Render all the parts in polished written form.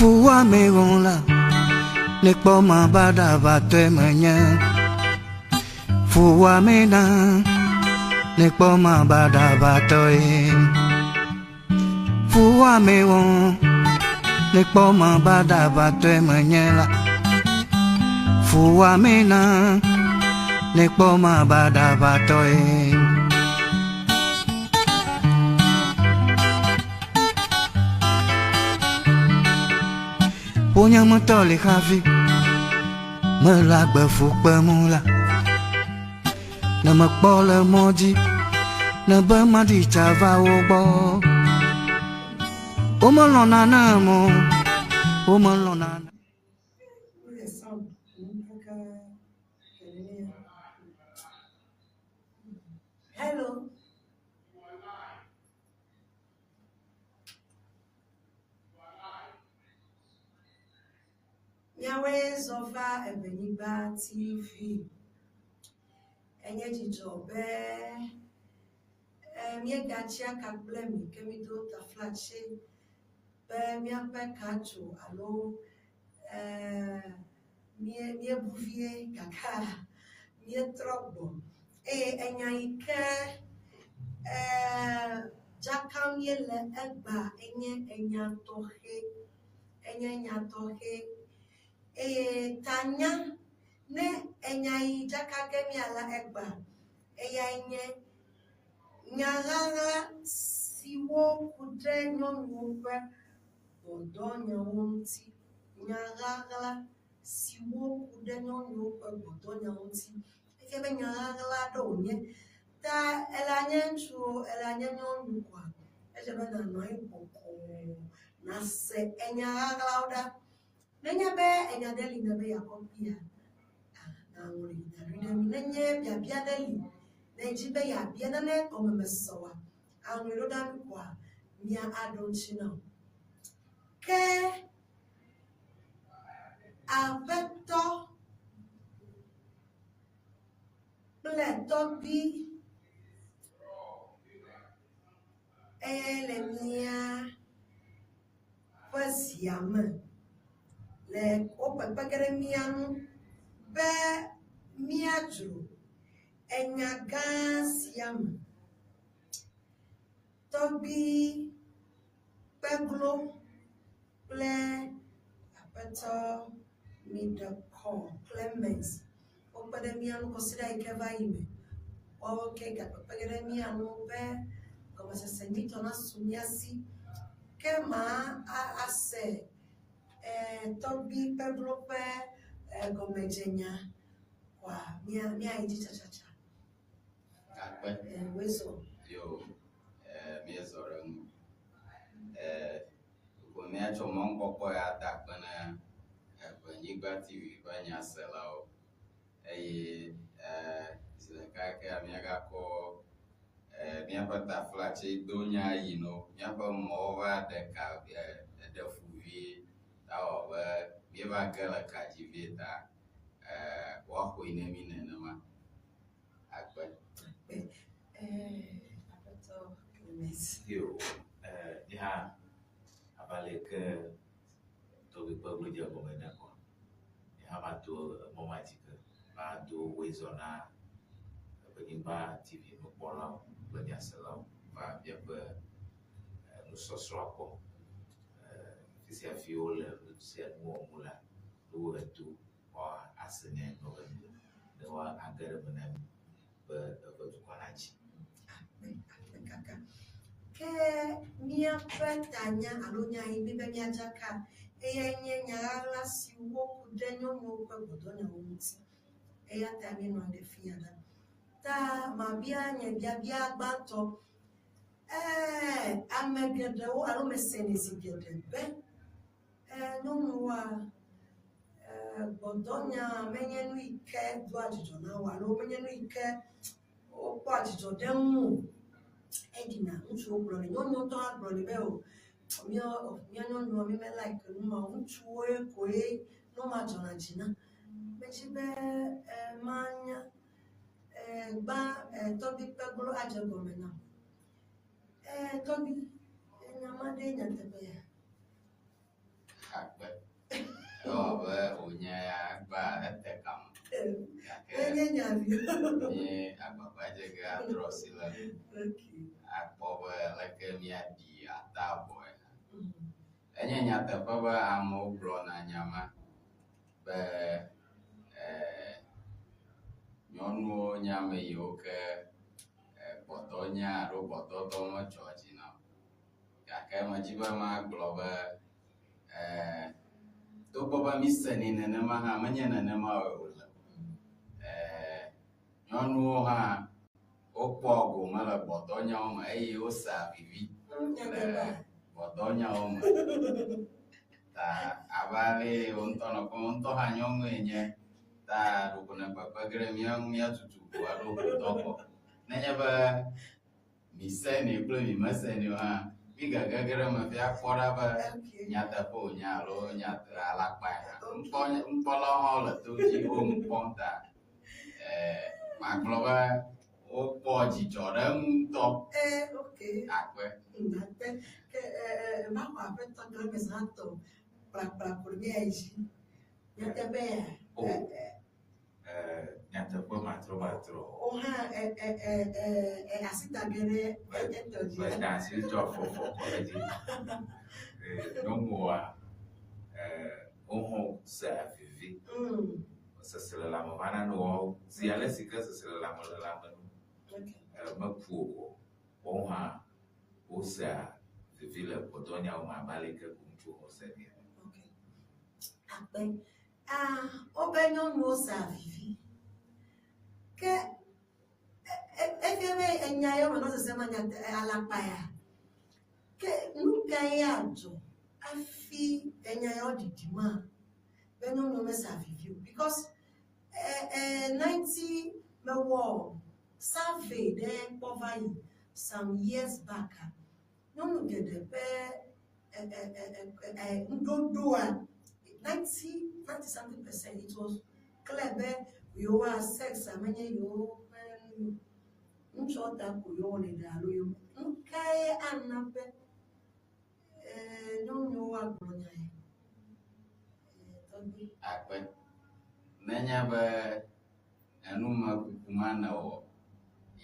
Fuwɔame wɔm la, nekpɔ ma baɖaʋatɔe menye. Fuwɔame na, nekpɔ ma baɖaʋatɔe. Fuwɔame wɔm, nekpɔ ma baɖaʋatɔe menye la. Fuwɔame na, nekpɔ ma baɖaʋatɔe. Wonye ŋutɔ li hafi mele agbe fu kpem la. Ne mekpɔ le mɔ dzi, ne be maɖi tsa va wo gbɔ. Womelɔ̃na nam o, womelɔ̃na nam. Wole sound ƒom kaka kelea. Hello. Míawoe zɔ va Eʋenyigba TV. Enye dzidzɔ be míegatsia ka kple mi ke mído taflatse be míaƒe ka tso alo míebu vie gake míetrɔ gbɔ. Eye enya yi ke dzakam míele egbea enye enya tɔxɛ. Enye nya tɔxɛ. Eye tanya ne enya yi dzaka ge míala egbea eyae nye nya ɣaɣla siwo ku ɖe nyɔnuwo ƒe gbɔdɔnyawo ŋuti. Nya ɣaɣla siwo ku ɖe nyɔnuwo ƒe gbɔdɔnyawo ŋuti. Efia be nya ɣaɣla aɖe wònye. Ta ele anye ŋutsu o, ele anye nyɔnu koa, edze be nànɔ anyi bɔkɔɔ nàse enya ɣaɣlawo ɖa. Nenye be enya ɖe li nèbe yeakɔ kpia, nàŋlɔe da ɖi ɖe mi. Nenye biabia ɖe li nèdzi be yeabia nane gɔme mese oa, aŋlɔe ɖo ɖa mi koa, mía aɖo ŋuti na wò. Ke Aƒetɔ kple tɔgbui eyae le mía ƒe zia me le wo kpekpe ge ɖe mía ŋu be míadzro enya gã sia me. Tɔgbui Kpeglo kple Aƒetɔ Miɖekɔ Clemens wokpe ɖe mía ŋu kɔsiɖa yi ke va yi me. Woawo ke gakpekpe ge ɖe mía ŋu be gɔmesese nyuitɔ nasu mía si. Ke ma ase tɔgbui Kpeglo ƒe gɔmedzenya kɔa mía míayi dzi tsatsatsa. Akpe. Wezɔ. Yo, míezɔ ɖe ŋu. Ko míatsɔ mɔnukpɔkpɔ ya da akpe na Eʋenyigba TV ƒe nyaselawo eye zi ɖeka kea míagakɔ míaƒe taflatse do nya yi no míaƒe mɔwo va ɖe ka ɖe fu vie ta wɔ be míeva ge le ka dzi vie ta woaxɔe ne mí nenema. Akpe. Akpe. Aƒetɔ Clemens. Yo, nye hã abe ale ke tɔgbui Kpeglo dze egɔme ene kɔa, nye hã mato emɔ ma dzi ke mado woezɔ na Eʋenyigba TV nukpɔlawo kple nyaselawo va míaƒe nusɔsrɔ̃a gbɔ. Fi sia fi wole nu sia nu wɔm la, ne wohe to woase nya yi gblɔ be mile ne woage ɖe eme na mi be eƒe dukɔa natsi. Akpe, akpe kaka. Ke míaƒe tanya alo nya yi míbe míadzaka eyae nye nya ɣaɣla siwo ku ɖe nyɔnuwo ƒe gbɔdɔnyawo ŋuti. Eya ta míenɔ anyi ɖe fi ya ɖa. Ta mabia nye biabia gbãtɔ. Ame geɖewo alo mesenɛ zi geɖe be nyɔnuwoa, gbɔdɔnya menye nu yi ke doa dzidzɔ na wo alo menye nu yi ke wokpɔa dzidzɔ ɖe eŋu o. Eɖina ŋutsuwo gblɔnɛ, nyɔnuwo ŋutɔ hã gblɔnɛ be o mía mía nyɔnuwo mí me like nu ma o, ŋutsuwoe koe nu ma dzɔna dzi na. Medzi be manya gbã tɔgbui Kpeglo adze egɔme nam. Tɔgbui, enya ma ɖe nyateƒea? Akpe. be wònye ya egbea ete kame. Gake Enye nya vi. mí agbagba dze ge atrɔ asi le enu Okay. akpɔ be leke míaɖi ata abɔe. Enye nyateƒe be amewo gblɔna nya ma be eh, nyɔnuwo nye ame yiwo ke eh, gbɔdɔnya alo gbɔdɔdɔ medzɔ dzi na o. Gake medzi be magblɔ be eh, togbɔ be mísenɛ nenema hã menye nenema wòle o. Eh, nyɔnuwo hã wokpɔa gome le gbɔdɔnyawo me eye wosea vivi le Nyateƒea. gbɔdɔnyawo me. Ta abe ale wo ŋutɔ nɔ kpɔm, wo ŋutɔ hã nyɔnue nye ta ɖeko ne kpekpe ge ɖe mía ŋu míatutu ʋu alo ʋutɔ gbɔ. Nenye be misenɛ kple mimesenɛ o hã, migage ge ɖe eme fia kpɔ ɖa be Okay. nyateƒe wònye alo nyateƒe alakpae hã. Ŋkpɔ ŋkpɔlawo hã wole to dzi wo nu kpɔm ta eh, magblɔ be wokpɔ dzidzɔ ɖe eŋu ŋutɔ Eh, okay. akpe. Akpe. Ke eh, eh, maxɔ aƒetɔ gblẽmezãtɔ kplakpla ko ɖe mía dzi. Nyateƒea. O, eh, nyateƒe matrɔmatrɔ. Wo hã eh, eh, eh, eh, eh, asi da ge ɖe etɔ dzi. Meda asi tsɔ afɔfɔ kɔ ɖe edzi. Eh, nyɔnuwoa, eh, wohã sea vivi. Seselelãme vana na woawo. Zi ale si ke seselelãme le lãme nu, Okay. eh, meku o ko, woawo hã wosea vivi le gbɔdɔnyawo me abe ale yi ke ko ŋutsuwo hã wosenɛ ene. Okay. Akpe. Ah, wobe nyɔnuwo sea vivi. Ke efia be enya yawo menɔ sesem anya alakpa ya. Ke nu kae adzɔ hafi enya yawo ɖiɖi ma be nyɔnuwo mesea vivi o? Because eh, eh, 90 mewɔ survey ɖe kpɔ va yi some years back a, nyɔnu geɖe ƒe eh, eh, eh, eh, eh, ŋuɖoɖoa 90 90 something percent it was clear be yewoa sex amenye yewo ƒe nu ŋutsuwo ta ko yewo wɔnɛ ɖe alo yewo nu kae ana be eh, nyɔnuwo agblɔ nya ya? Eh, tɔgbi. Akpe. Nenye be enumekuku ma nèwɔ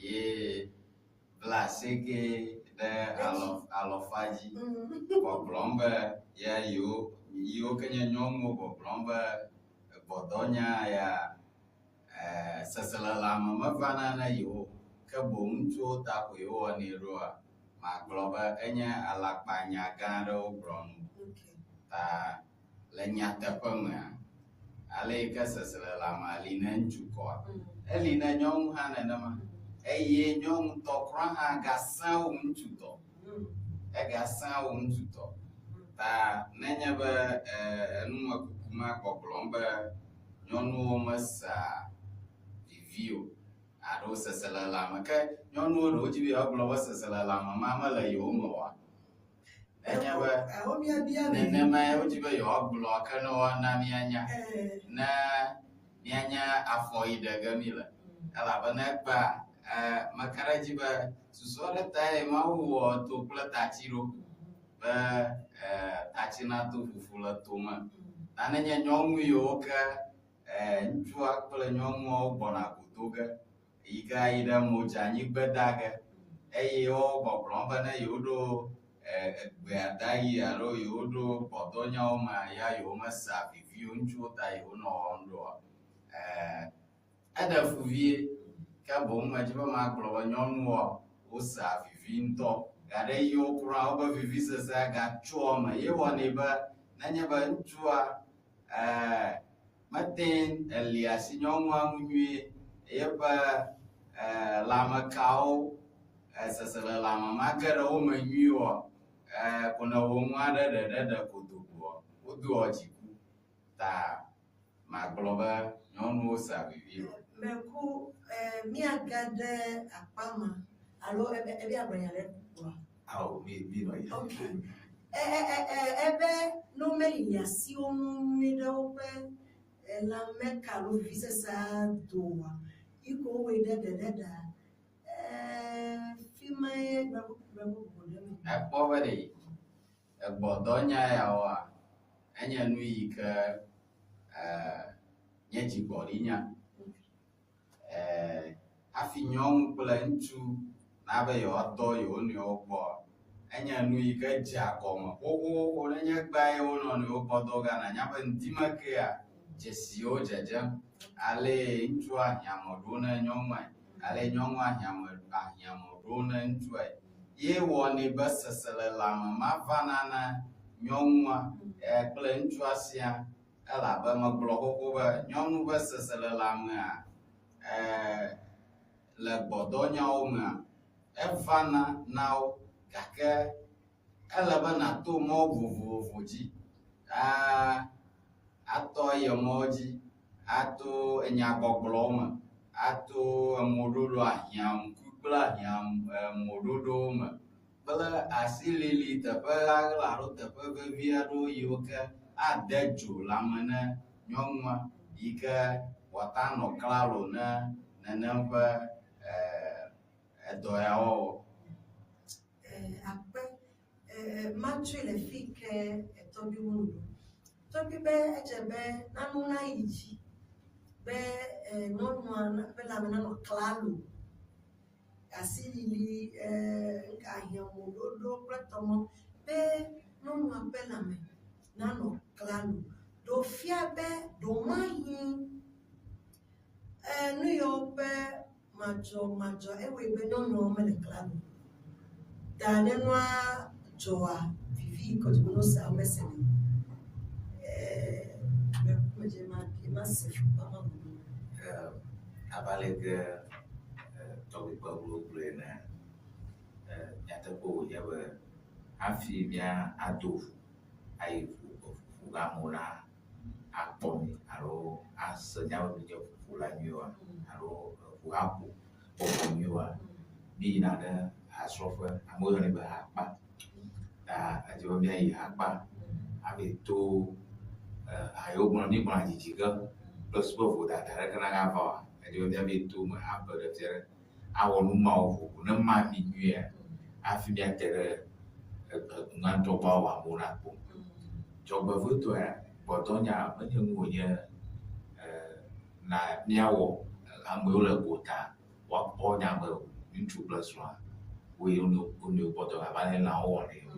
ye bla asieke ɖe alɔ alɔfa dzi gbɔgblɔm be ya yewo yiwo ke nye nyɔnuwo gbɔgblɔm be gbɔdɔnya ya eh, seselelãme mevana na yewo o, ke boŋ ŋutsuwo ta ko yewowɔnɛ ɖoa, magblɔ be enye alakpanya gã aɖe wogblɔ nu. Okay. Ta le nyateƒe mea, ale yi ke seselelãmea li ne ŋutsu kɔa, eli ne nyɔnu hã nenema. Eye nyɔnu tɔ kura hã gasẽ wu ŋutsu tɔ. Egasẽ wu ŋutsu tɔ. Ta nenye be eh, enumekuku ma gbɔgblɔm be nyɔnuwo mesea vivi o alo seselelãme ke nyɔnuwo ɖewo dzi be yewoagblɔ be seselelãme ma mele yewo me oa. Nenye be Awo míabia be. nenemae wodzi be yewoagblɔ ke ne woana míanya Eh, ne míanya afɔ yi ɖe ge mí le. Elabena egbea eh, meka ɖe edzi be susu aɖe tae Mawu wɔ to kple tatsi ɖo be eh, tatsi nato fufu le tome. Ta nenye nyɔnu yiwo ke eh, ŋutsua kple nyɔnuawo gbɔna go do ge yi ke ayi ɖe modzanyigbe da ge eye wo gbɔgblɔm be ne yewoɖo eh, egbea da ɣi alo yewoɖo gbɔdɔnyawo mea ya yewomesea vivi o ŋutsuwo ta yewonɔ wɔm ɖoa eh, eɖe fu vie ke boŋ medzi be magblɔ be nyɔnuwoa wosea vivi ŋutɔ gaɖe yiwo kura woƒe vivisesea gatsoa eme ye wɔnɛ be nenye be ŋutsua eh, mete eli asi nyɔnua ŋu nyuie yeƒe eh, lãmekawo eh, seselelãme mage ɖe wo me nyuie oa eh, ko ne wɔ nu aɖe ɖeɖe ɖe ko do goa wodoa dziku ta magblɔ be nyɔnuwo sea vivi o. Meku eh, míage ɖe akpa ma alo ebe ebe agblɔ nya ɖe kpɔa. Ao, mi mi nɔ yi. Okay. Eh, eh, eh, eh, ebe ne womeli asiwo ŋu nyuie ɖe woƒe eh, lãmeka alo vivisesea doa, yi ko wowɔe ɖe ɖeɖe ɖa, eh, fi ma ye gbe gbe bubu ɖe me. Ekpɔ be ɖe egbɔdɔnya yawoa enye nu yi ke Nye dzigbɔɖinya. Hafi nyɔnu kple ŋutsu nabe yewoadɔ yewo nɔewo gbɔ, enye nu yi ke dzea gɔme xoxoxo. Nenye egbea ye wo nɔnɔewo gbɔ dɔ gea, nànya be ŋdi me kea, dzesiwo dzedzem. Ale ŋutsua ahiãme ɖo ne nyɔnuae, ale nyɔnua ahiãme ahiãme ɖo ne ŋutsuae. Ye wɔnɛ be seselelãme mavana na nyɔnua kple ŋutsua sia elabe megblɔ xoxo be nyɔnu ƒe seselelãmea le gbɔdɔnyawo mea, evana na wo gake ele be nàto mɔ vovovo dzi atɔ eyemɔ dzi, ato enyagbɔgblɔwo me, ato emoɖoɖo ahiãŋku kple ahiã emoɖoɖowo me kple asilili teƒe ɣaɣla alo teƒe vevi aɖewo yiwo ke ade dzo lãme ne nyɔnua yi ke wòate anɔ klalo ne nenem ƒe edɔ ya wɔwɔ. Akpe matsɔe le fi ke etɔgbi wu nu ɖo. Tɔgbi be edze be nanu nayi dzi be nyɔnua ƒe lãme nanɔ klalo. Asilili, ŋka ahiãmoɖoɖo kple tɔmɔ be nyɔnua ƒe lãme nanɔ klalo. Ɖo fia be ɖomahi nu yawo ƒe madzɔmadzɔ ewɔe be nyɔnuawo mele klalo o. Ta ne nua dzɔa, vivi yi ke wodze be wosea womesena o. Medze mase fukpa ma gɔme. Abe ale ke tɔgbui kpegblɔwo gblɔe enea, nyateƒe wònye be hafi míado ʋu ayi ʋuƒo ge amewo na akpɔ mí alo ase nya be míenye ʋuƒola nyuiwoa alo eʋu haƒo bɔbɔ nyuiwoa, míyina ɖe hasrɔ̃ƒe. Amewo yɔnɛ be hakpa. Ta edze be míayi hakpa hafi to ha yiwo gblɔm míegbɔna dzidzi ge kple susu be vodada aɖeke nagava oa, edze be míava yi to eme abe ɖe fia ɖe awɔ nu mawo vovo ne ma mí nyuiea hafi míate ɖe nua ŋutɔ gbɔ awɔ amewo nakpɔ. Dzɔgbevɔ̃etɔea, gbɔdɔnya menye nu wònye na míawɔ amewo le gota woakpɔ nya be ŋutsu kple srɔ̃a woyi wo nɔewo gbɔ dɔ abe ale lãwo wɔnɛ ene.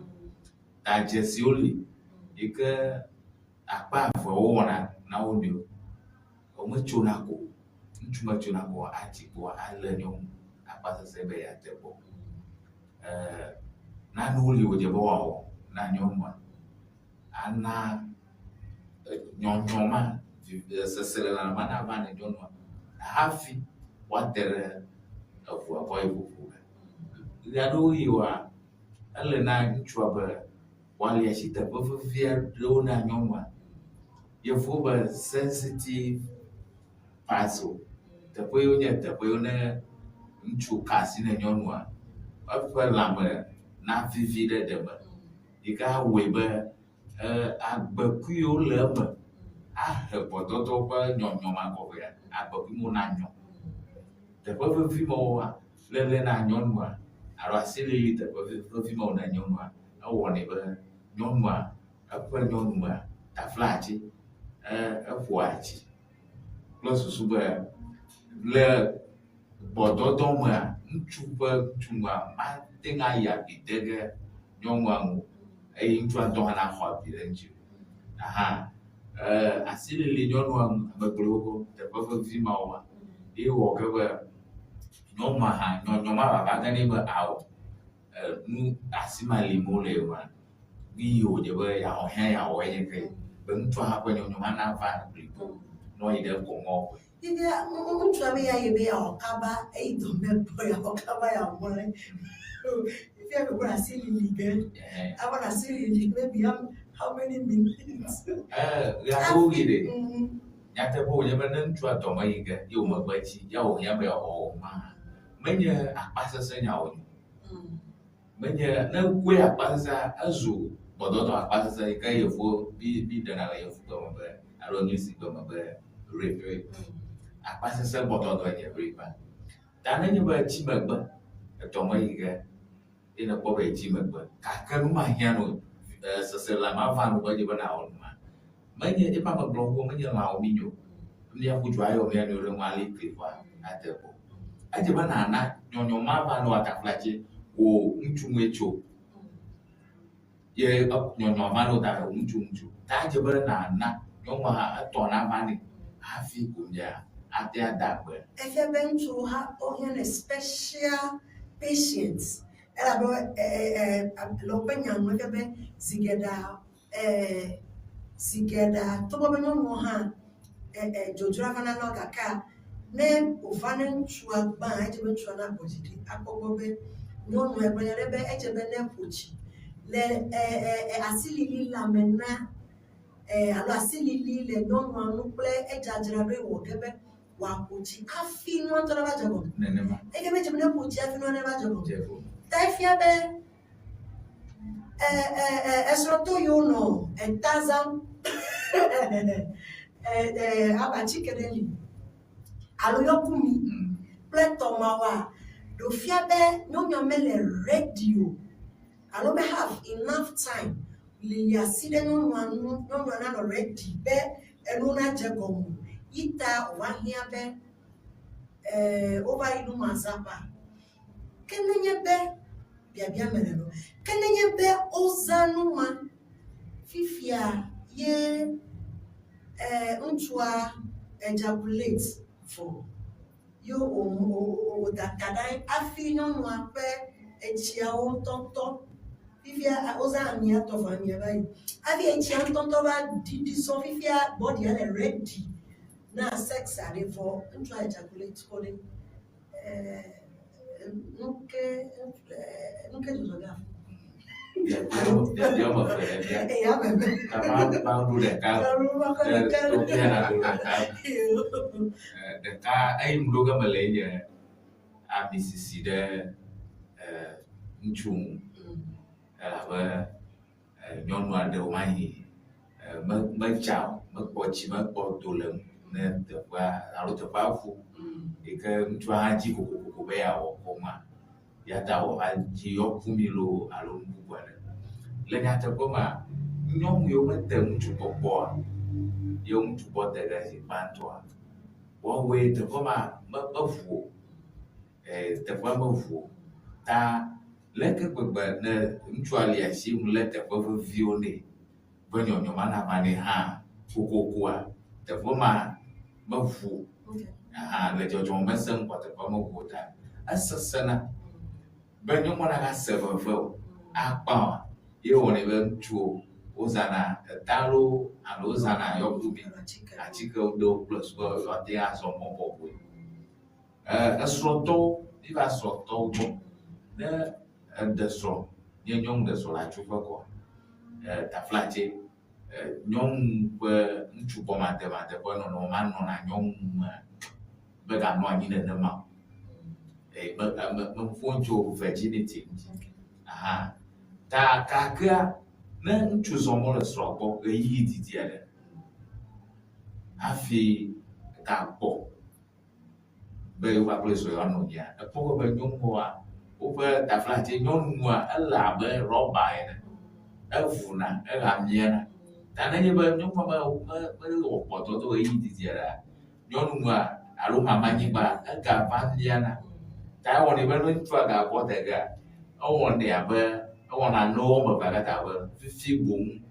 Ta dzesiwo li yi ke akpa eve wowɔna na wo nɔewo. Wometsona ko o. Ŋutsu metsona ko atsi kpo alé nyɔnu akpasesẽ be yeate kpɔ o. Nanewo li wòdze be woawɔ na nyɔnua ana nyɔnyɔ ma, seselelãme ma nava ne nyɔnua hafi woate ɖe eŋua gbɔ ayi ƒoƒo ge. Ɣeaɖewoɣi oa, ele na ŋutsua be woali asi teƒe vevi aɖewo na nyɔnua. Yevuwo be sensitive parts o. Teƒe yiwo nye teƒe yiwo ne ŋutsu ka asi ne nyɔnua, eƒe lãme navivi ɖe ɖeme yi ke awɔe be agbekui yiwo le eme ahe gbɔdɔdɔ ƒe nyɔnyɔ ma kɔ vɛ agbekui mawo nanyɔ. Teƒe vevi mawoa, léle na nyɔnua alo asilili teƒe vevi mawo na nyɔnua, ewɔnɛ be nyɔnua eƒe nyɔnumea taflatse eƒoa dzi kple susu be le gbɔdɔdɔ mea, ŋutsu ƒe ŋutsumea mate ŋu ayi abi de ge nyɔnua ŋu o eye ŋutsua ŋutɔ hã naxɔ abi ɖe eŋuti o. Ahan asilili nyɔnua ŋu megblɔe xoxo teƒe vevi mawoa, ye wɔ ge be nyɔnua hã nyɔnyɔ ma vava ge nɛ be ao nu asi ma li mole oa, nu yi wòdze be yeawɔ hã yeawɔe nye ke be ŋutsua hã ƒe nyɔnyɔ ma nava blibo ne woayi ɖe kɔŋɔ ƒe. Fifia ŋutsua be ya yi be yeawɔ kaba eyi dɔ me kpɔ yeawɔ kaba yeamlɔ. Fifia me gbɔna asi lili ge. Ava nɔ asi lili maybe how many minutes. Ɣeaɖewoɣi ɖe, nyateƒe wònye be ne ŋutsua dɔ me yi ge ye wò megbe dzi ya wòhiã be yeawɔ wɔ ma, menye akpasesẽ nya wònye o. Menye ne wokɔe akpasesẽa, ezu gbɔdɔdɔ akpasesẽ yi ke yevuwo mí míɖena le yevugbe me be alo English gbe me be rape. Akpasesẽ gbɔdɔdɔe nye rape. Ta nenye be etsi megbe edɔ me yi ge ye nèkpɔ be yetsi megbe gake nu mahiã nu o, seselelãme ava nu be edze be nawɔ nu ma. Menye ema megblɔ xoxo menye lãwo mi nyo. Míaƒu dzo ayɔ mía nɔewo ɖe ŋu ali kli vɔa ade gbɔ. Edze be nàna nyɔnyɔ ma va nɔ ataflatse wò ŋutsu ŋue tso. Ye nyɔnyɔa va nɔ ta wò ŋutsu ŋutsu. Ta edze be nàna nyɔnua hã etɔ nava nɛ hafi ko mia ate ada gbe. Efia be ŋutsuwo hã wohiã ne special patience elabe le woƒe nya nu efia be zi geɖea zi geɖea togbɔ be nyɔnuwo hã dzodzroa vana na wo gakea ne wòva ne ŋutsua gbã edze be ŋutsua nagbɔ dzi ɖi akpɔ egbɔ be nyɔnua egblɔ nya ɖe be edze be ne eƒo tsi le asilili lãme na alo asilili le nyɔnua ŋu kple edzadzra ɖo wɔ ge be wòaƒo tsi hafi nua ŋutɔ nava dze egɔme. Nenema. Eye be edze be ne eƒo tsi hafi nua neva dze egɔme. Dze egɔme. Ta efia be esrɔ̃tɔ yiwo nɔ eta zãm abatike ɖe li alo yɔkumi kple tɔmawoa, ɖo fia be nyɔnua mele ready o alo me have enough time lili asi ɖe nyɔnua ŋu nyɔnua nanɔ ready be enuwo nadze egɔme o. Yi ta wòva hiã be wova yi nu ma zãƒea. Ke nenye be biabia me le lo, ke nenye be wozã nu ma fifia ye ŋutsua ejaculate vɔ ye wòda ta ɖe anyi hafi nyɔnua ƒe etsiawo ŋutɔŋutɔ fifia wozã amia tɔ vɔ amia va yi hafi etsia ŋutɔŋutɔ va ɖiɖi sɔ fifia bɔɖia le ready na sex aɖe vɔ ŋutsua ejaculate kɔ ɖe. Nuke nuke dzɔdzɔ ɖe afi. Biabia woame eve ɖe bia. Eya ame eve. Ta ma ma ɖo ɖeka. Wobia na ɖo ɖeka. Ɖeka eyi ŋu ɖo ge mele ye nye ami sisi ɖe ŋutsu ŋu elabe nyɔnu aɖewo ma yi me medza o, mekpɔ tsi mekpɔ do le ŋu ne teƒea alo teƒea ƒu yi ke ŋutsua hã dzi kokoko be yeawɔ kɔnua ya ta wòva dzi yɔ kumi loo alo nu bubu aɖe. Le nyateƒe mea, nyɔnu yiwo mede ŋutsu gbɔ kpɔa, ye ŋutsu gbɔ de ge zi gbãtɔa, woawoe teƒe ma me meʋu o. Teƒea meʋu o. Ta leke gbegbe ne ŋutsua li asi ŋu le teƒe veviwo nɛ be nyɔnyɔ ma nava nɛ hã kokokoa, teƒe ma meʋu o. Aha le dzɔdzɔme mese ŋu kpɔ teƒea meʋu o ta esesẽna be nyɔnua nagase veve o akpã oa, ye wɔnɛ be ŋutsuwo wozãna eta loo alo wozãna yɔkumi, atikewo ɖewo kple su be yewoate ŋu azɔ mɔ bɔbɔe. Esrɔ̃tɔwo, míva srɔ̃tɔwo gbɔ. Ne eɖe srɔ̃, nye nyɔnu ɖe srɔ̃ le atsuƒe kɔa, taflatse nyɔnu ƒe ŋutsu gbɔmademade ƒe nɔnɔme ma nɔna nyɔnu mea, meganɔ anyi nenema o. Me me meƒo nu tso virginity ŋuti. Aha ta gakea ne ŋutsu zɔ mɔ le srɔ̃a gbɔ ɣeyiɣi didi aɖe hafi gagbɔ be yewoa kple srɔ̃ yewoanɔ anyia, ekpɔ gbɔ be nyɔnua woƒe taflatse nyɔnua ele abe rɔba ene. Evuna ega miana. Ta nenye be nyɔnua me me mewɔ kpɔtɔtɔ ɣeyiɣi didi aɖea, nyɔnua alo mamanyigba egava miana. Ta ewɔnɛ be ne ŋutsua gagbɔ de gea, ewɔnɛ abe ewɔna na wo ame evea katã abe fifi boŋ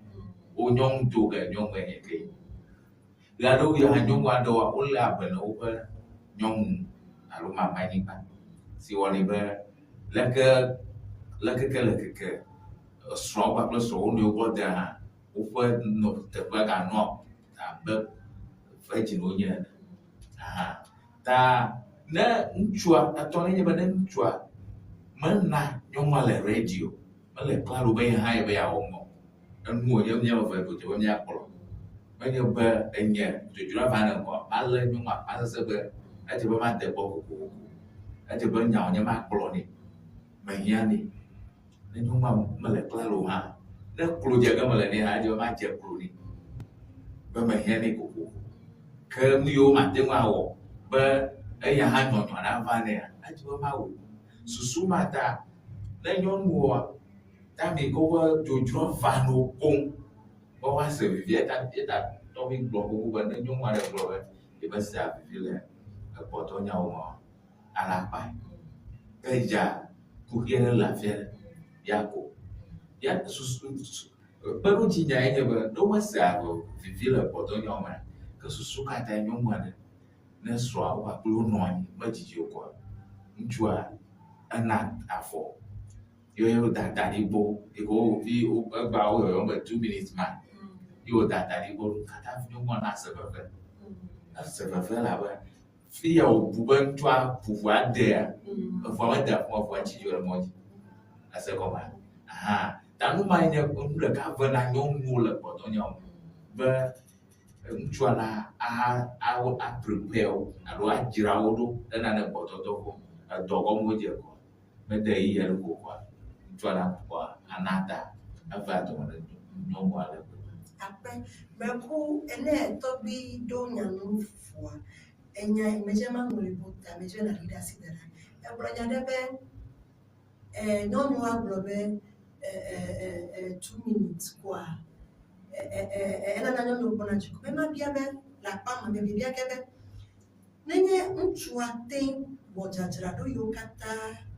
wo nyɔnu do ge nyɔnue nye ke. Ɣeaɖewoɣi hã nyɔnu aɖewoa, woléa be na woƒe nyɔnu alo mamanyigba si wɔnɛ be leke lekeke lekeke srɔ̃a kpakple srɔ̃ wo nɔewo gbɔ de hã woƒe nɔ teƒea ganɔa abe virgin wonye ene. Aha ta ne ŋutsua etɔ nenye be ne ŋutsua mena nyɔnua le ready o, mele klalo be ye hã ye be yeawɔ nua o. Enu wònye mía ame eve ko dze be míakplɔ. Menye be enye dzodzroa va ne ŋgɔ malé nyɔnua masesẽ be edze be made gbɔ kokoko. Edze be nya wònye makplɔ nɛ. Mehiã nɛ. Ne nyɔnua mele klalo o hã, ne klo dze ge mele nɛ hã, edze be madze klo nɛ be mehiã nɛ kokoko. Ke nu yiwo mate ŋu awɔ be eya hã nyɔnyɔ nava nɛa, edze be mawɔe. Susu ma ta ne nyɔnua Tami ke woƒe dzodzroa va no koŋ be woase vivi. Eya ta eya ta Tɔgbi gblɔ xoxo be ne nyɔnu aɖe gblɔ be yemesea vivi le egbɔdɔnyawo me oa, alakpae. Edza kuxi aɖe le afi aɖe ya ko. Ya susu su kpeɖodzinyae nye be ne womesea vivi le gbɔdɔnyawo mea, ke susu ka tae nyɔnu aɖe ne srɔ̃a wo kpakple wonɔ anyi medzidzi o koa, ŋutsua ena afɔ ye woda da ɖi gbɔ yi ke wo fi egbea woyɔyɔm be 2 minutes man ye woda da ɖi gbɔ. Nu ka ta hafi nyɔnua nase veve? Ese veve elabe fi ya wòbu be ŋutsua ƒu ʋua dea, eʋua mede afi ma o, ʋua tsi dzo le mɔ dzi. Ese gɔmea? Aha. Ta nu mae nye nu ɖeka vena nyɔnuwo le gbɔdɔnyawo me be ŋutsua la a a a prepare wo alo adzra wo ɖo hena ne gbɔdɔdɔ vɔ edɔ gɔme wodze kɔa mede ɣeyiɣi aɖe ko kɔa ŋutsua la kɔa ana ta evea dɔme ne nyɔnua le gbegbe. Akpe meku ene tɔgbi ɖo nya nu fua enya medze maŋlɔe bo ta medze na ɖi ɖe asi da ɖa. Egblɔ nya ɖe be nyɔnua gblɔ be 2 minutes koa enana nyɔnuwo kpɔna dziku. Be mabia be le akpa me me biabia ke be nenye ŋutsua te wɔ dzadzraɖo yiwo katã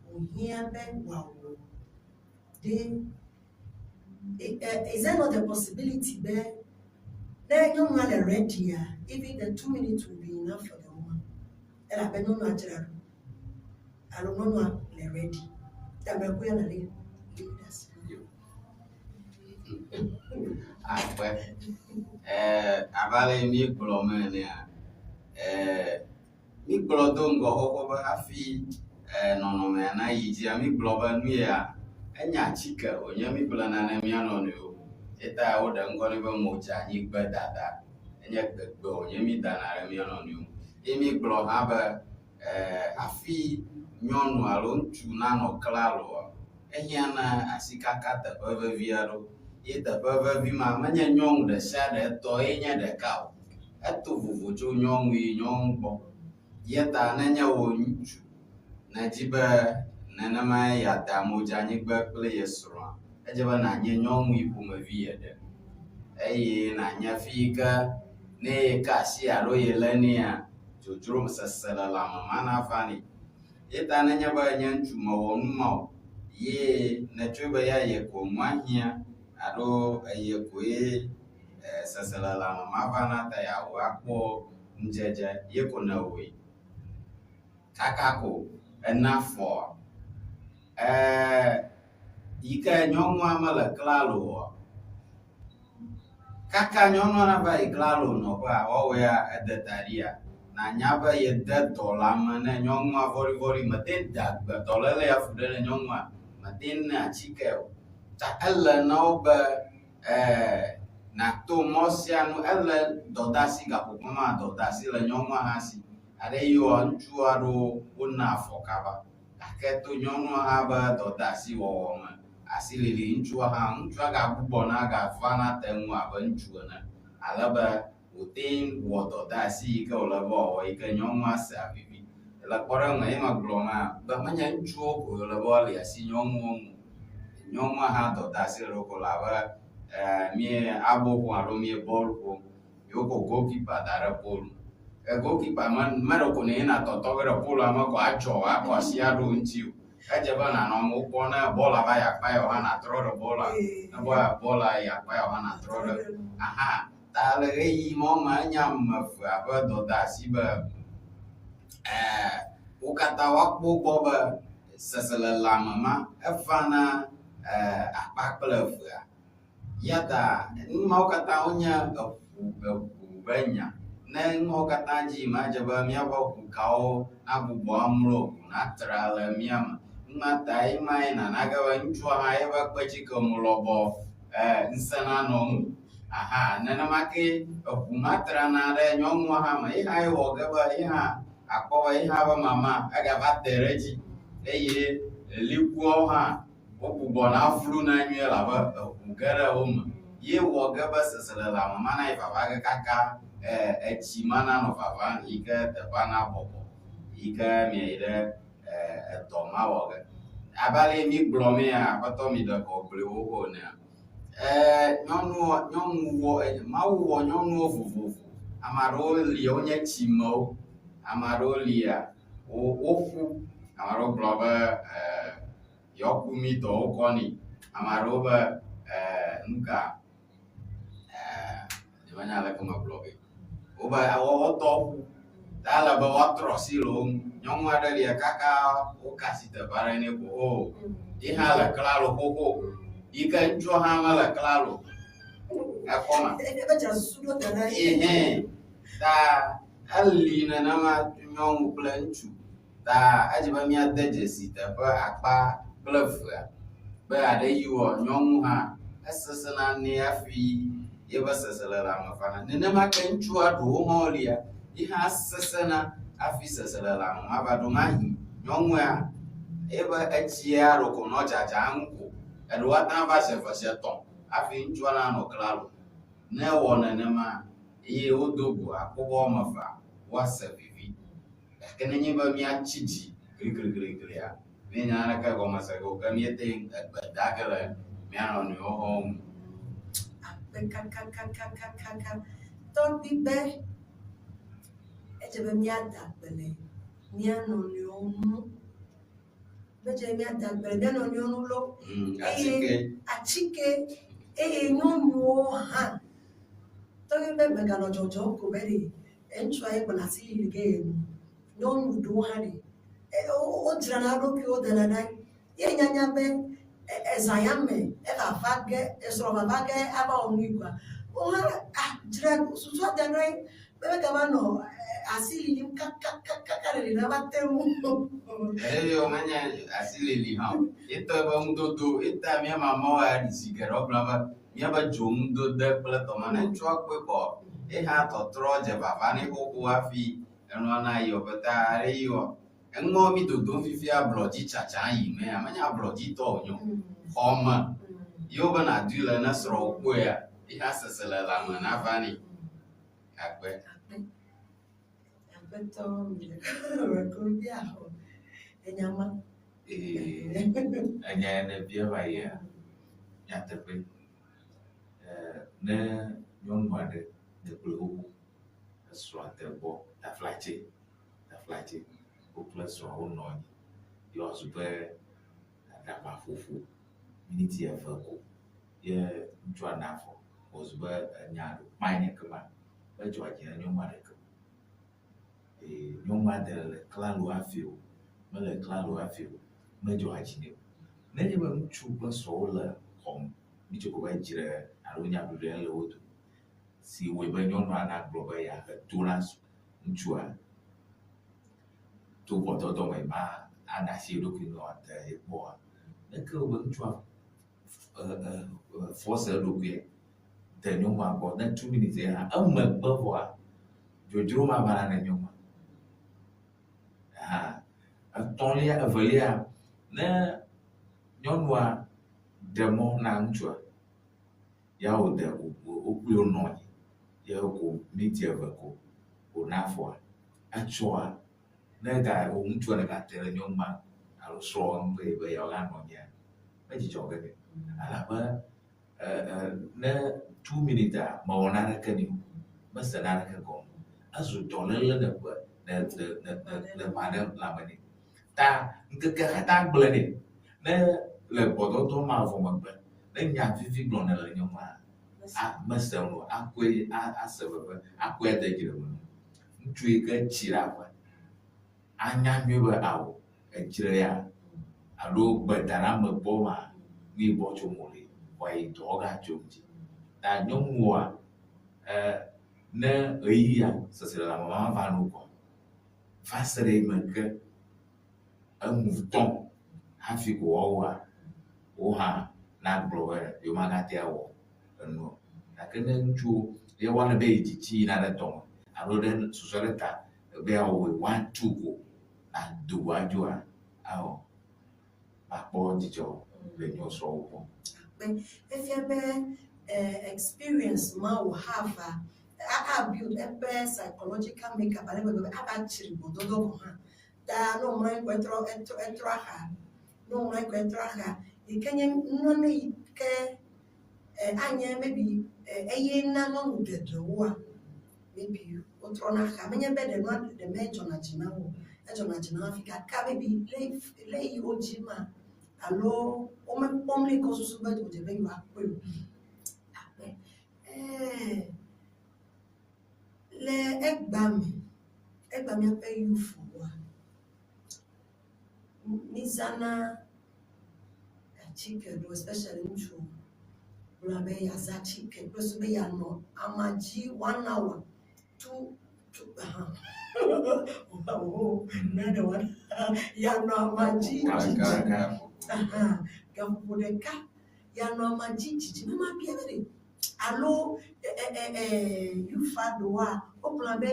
wòhiã be wòawɔ ɖe is there not a possibility be ne nyɔnua le ready a, even the 2 minutes will be enough for the woman elabe nyɔnua dzra ɖo alo nyɔnua le ready ta meku ya na le le ɖe asi. Akpe. Abe ale yi mígblɔ me enea, mígblɔ do ŋgɔ xoxo be hafi nɔnɔmea nayi dzia, mígblɔ be nu ya enye atike wònye mígblɔna ne mía nɔnɔewo. Ye ta woɖe ŋkɔ nɛ be modzanyigbe dada. Enye gbegbe wònye mídana ɖe mía nɔnɔewo. Ye mígblɔ hã be hafi nyɔnu alo ŋutsu nanɔ klaloa, ehiãna asikaka teƒe vevi aɖewo. Ye teƒe vevi ma menye nyɔnu ɖe sia ɖe tɔ ye nye ɖeka o. Eto vovo tso nyɔnu yi nyɔnu gbɔ. Ye ta nenye wò ŋutsu nèdi be nenemae yeada modzanyigbe kple ye srɔ̃a, edze be nànye nyɔnu yi ƒomevi yeɖe eye nànya fi yi ke ne yeka asi alo yelé nɛa, dzodzro sese le lãme ma nava nɛ. Ye ta nenye be nye ŋutsu mewɔ nu ma o ye nètsɔe be ya ye ko nua hiã alo eye koe seselelãme ma va na ta yeawɔ akpɔ ŋudzedze ye ko nèwɔe. Kaka ko ena fɔa, yi ke nyɔnua mele klalo oa, kaka nyɔnua nava yi klalo nɔƒea woawɔea ede ta ɖia, nànya be yede dɔ lãme ne nyɔnua vɔɖivɔɖi mete da gbe dɔléle ya fu ɖe ne nyɔnua mete ne atike o. Ta ele na wo be nàto mɔ sia nu ele dɔdeasi gaƒoƒo ma dɔdeasi le nyɔnua hã si. Aɖe yiwoa ŋutsu aɖewo wona afɔ kaba gake to nyɔnua hã be dɔdeasi wɔwɔ me asilili ŋutsua hã ŋutsua gagbugbɔna gavana te ŋu abe ŋutsu ene ale be wòte wɔ dɔdeasi yi ke wòle be wòawɔ yi ke nyɔnua sea vivi. Le kpɔɖeŋu me ye megblɔ ma be menye ŋutsuwo ko wòle be woali asi nyɔnuwo ŋu o. Nyɔnua hã dɔdeasi le ɖokɔ abe mí abo ƒom alo mí bɔl ƒom ye wokɔ goalkeeper da ɖe polu. Ke goalkeeper me meɖeko neyina tɔtɔ ge ɖe polua me ko atsɔ akɔ asi aɖo eŋuti o. Edze be nànɔ amewo kpɔm ne bɔlua va yi akpa ya wò hã nàtrɔ ɖe bɔlua ne bɔlua yi akpa ya wò hã nàtrɔ ɖe aha. Ta le ɣeyiɣi mawo me enye ame evea ƒe dɔdeasi be wo katã woakpɔ gbɔ be seselelãme ma evana akpa kple evea. Ya ta nu mawo katã wonye eŋu eŋu be nya. Ne nuawo katã dzi yim edze be míaƒe ʋukawo nagbugbɔ amlɔ ʋu natra le mía me. Numa ta emae nana ge be ŋutsua hã eƒe kpetsike mu lɔbɔ ŋusẽ nanɔ ŋu. Aha nenema ke eʋu ma trana ɖe nyɔnua hã me. Ye hã ewɔ ge be ye hã akpɔ be ye hã be mama egava te ɖe edzi eye likuawo hã wogbugbɔna fluna nyuie elabe eʋu ge ɖe wo me. Ye wɔ ge be seselelãme ma nayi vava ge kaka etsi ma nanɔ vava yi ke teƒea nabɔbɔ yi ke miayi ɖe edɔ ma wɔ ge. Abe ale yi mígblɔ mea, aƒetɔ mi ɖe kɔ gblɔe xoxo enea, Nyɔnuwo, nyɔnuwo, Mawu wɔ nyɔnuwo vovovo. Ame aɖewo li wonye tsimewo, ame aɖewo lia woƒu, ame aɖewo gblɔ be yewoaku mi dɔ wokɔ nɛ, ame aɖewo be nu ka nyemenya aleke magblɔ be wobe wotɔ ƒu ta ele be woatrɔ asi le wo ŋu. Nyɔnu aɖe lia kaka woka asi teƒe aɖe nɛ ko o ye hã le klalo xoxo yi ke ŋutsua hã mele klalo ekpɔ ma. Ehɛn ta eli nenema nyɔnu kple ŋutsu ta edze be míade dzesi teƒe akpa kple evea be aɖe yi wɔ nyɔnu hã esesẽna nɛ hafi yeƒe seselelãme vana. Nenema ke ŋutsua ɖewo hã lia, ye hã sesẽna hafi seselelãme ma va ɖo. Mahi nyɔnua eƒe etsia ɖeko nɔ dzadzam ko. Eɖewo ate ŋu ava zi eve zi etɔ̃ hafi ŋutsua nanɔ klalo. Ne ewɔ nenema eye wodo go akpɔ be woame evea woase vivi. Gake nenye be míatsi dzi gligligliglia, míenya naneke gɔme se ge o, ke míete ŋu egbe da ge le mía nɔnɔewo hã ŋu. Akpe kakakakakaka. Tɔgbi be edze be míada akpe le mía nɔnɔewo ŋu. Edze be míada akpe le mía nɔnɔewo ŋu loo. Atike. Atike eye nyɔnuwo hã. Tɔgbi be meganɔ dzɔdzɔm ko be ɖe Ŋutsua ye gbɔna asi lili ge ye nu. Nyɔnu ɖewo hã ɖi. Wodzrana wo ɖokuiwo dana ɖe anyi. Ye nyanya be ezã ya me evava ge, esrɔ̃ vava ge ava wɔ nui koa, wo hã a dzra susua da ɖe anyi be megava nɔ asi lilim kakakaka ɖeɖi nava te ŋu. Eye menye asi lili hã o. Ye tɔ ebe nudodo, ye ta mía mamawo ya zi geɖe wogblɔna be míaƒe dzoŋudode kple tɔme. Ne ŋutsua kpɔe kɔ, ye hã tɔtrɔ dze vava nɛ xoxo hafi enua na yɔ ƒe ta aɖe yɔ. Eŋɔ mi dodom fifia ablɔdzi tsatsa yi mea, menye ablɔdzitɔ wònye o. Xɔme ye wobe nàdui le ne srɔ̃wò kpɔea, ye hã seselelãme nava nɛ. Akpe. Akpe. Aƒetɔ mi le ko bia xɔ enya ma. Ee, enya ya ne bia va yia, nyateƒe. Ne nyɔnu aɖe ne kplɔe xoxo, esrɔ̃a te gbɔ taflatse, taflatse, wo kple srɔ̃a wonɔ anyi ye wòazu be aɖabaƒoƒo miniti eve ko ye ŋutsua na afɔ wòzu be enya ɖo kpae nye kema, medzɔa dzi na nyɔnua ɖeke o. Ee, nyɔnua ɖe le klalo hafi o, mele klalo hafi o, medzɔa dzi nɛ o. Nenye be ŋutsu kple srɔ̃ wole xɔ me, ŋutsu ko be dzre alo nyaʋiʋli le wo dome si wɔe be nyɔnua nagblɔ be yeahe to na ŋutsua to gbɔdɔdɔ me ma ana asi eɖokui ne wòate ye kpɔa, leke wòbe ŋutsua force eɖokuia de nyɔnua gbɔ ne 2 minutes ye hã emegbe vɔa dzodzro ma vana ne nyɔnua. Hã etɔ̃lia evelia ne nyɔnua ɖe mɔ na ŋutsua ya wòde wo kpli wonɔ anyi ye ko miniti eve ko wòna afɔa etsɔa ne ga wò ŋutsua negate ɖe nyɔnua alo srɔ̃a ŋu be be yewoaganɔ anyia medzidzɔ ge nɛ o elabe ne 2 minutes a mewɔ naneke nɛ o, mese naneke gɔme o. Ezu dɔléle ne ƒe ne ne ne ne ne ƒã ɖe lãme nɛ. Ta ŋkekea katã gblẽ nɛ. Ne le gbɔdɔdɔ ma vɔ megbe ne nya vivi gblɔ nɛ le nyɔnua a mese nu o akɔe ase veve akɔe ade dzre me. Ŋutsu yi ke tsi ɖe aƒe anya nyuie be ao edzre ya alo gbedaname gbɔ ma nu yi gbɔ tsom wòle wòayi dɔ gatso ŋuti. Ta nyɔnua ne ɣeyiɣia seselelãme ma va no koa va se ɖe eyime ke enu tɔ hafi ko woawoa wo hã nagblɔ be yewomagate awɔ enu o. Gake ne ŋutsuwo ye woana be yi dzidzi yina ɖe dɔme alo ɖe susu aɖe ta be yeawɔe one two ko ado go adzoa awɔ makpɔ dzidzɔ le nyɔ srɔ̃wo gbɔ. Akpe. Efia be experience ma wò have a build eƒe psychological makeup ale gbegbe be ava tsri gbɔdɔdɔ gɔ̃ hã. Ta ne wòmlɔ anyi ko etrɔ etrɔ etrɔ axa. Ne wòmlɔ anyi ko etrɔ axa yi ke nye nunana yi ke Anye maybe eye na nyɔnu geɖewoa, maybe wotrɔna xa. Menye be ɖe nua ɖe medzɔna dzi na wo o, edzɔna dzi na wo hafi gake maybe le yi wo dzi ma alo womekpɔm le yi ke wosusu be wodze be yewoakpɔe o. Akpe. Ɛɛ le egbea me, egbea míaƒe youthwoa, mízãna atike ɖewo especially ŋutsuwo gblɔna be yeazã atike kple susu be yeanɔ ama dzi one hour, two, two, aha yeanɔ ama dzi dzidzi aha gaƒoƒo ɖeka yeanɔ ama dzi dzidzi ne mabia be ɖe alo youth aɖewoa wogblɔna be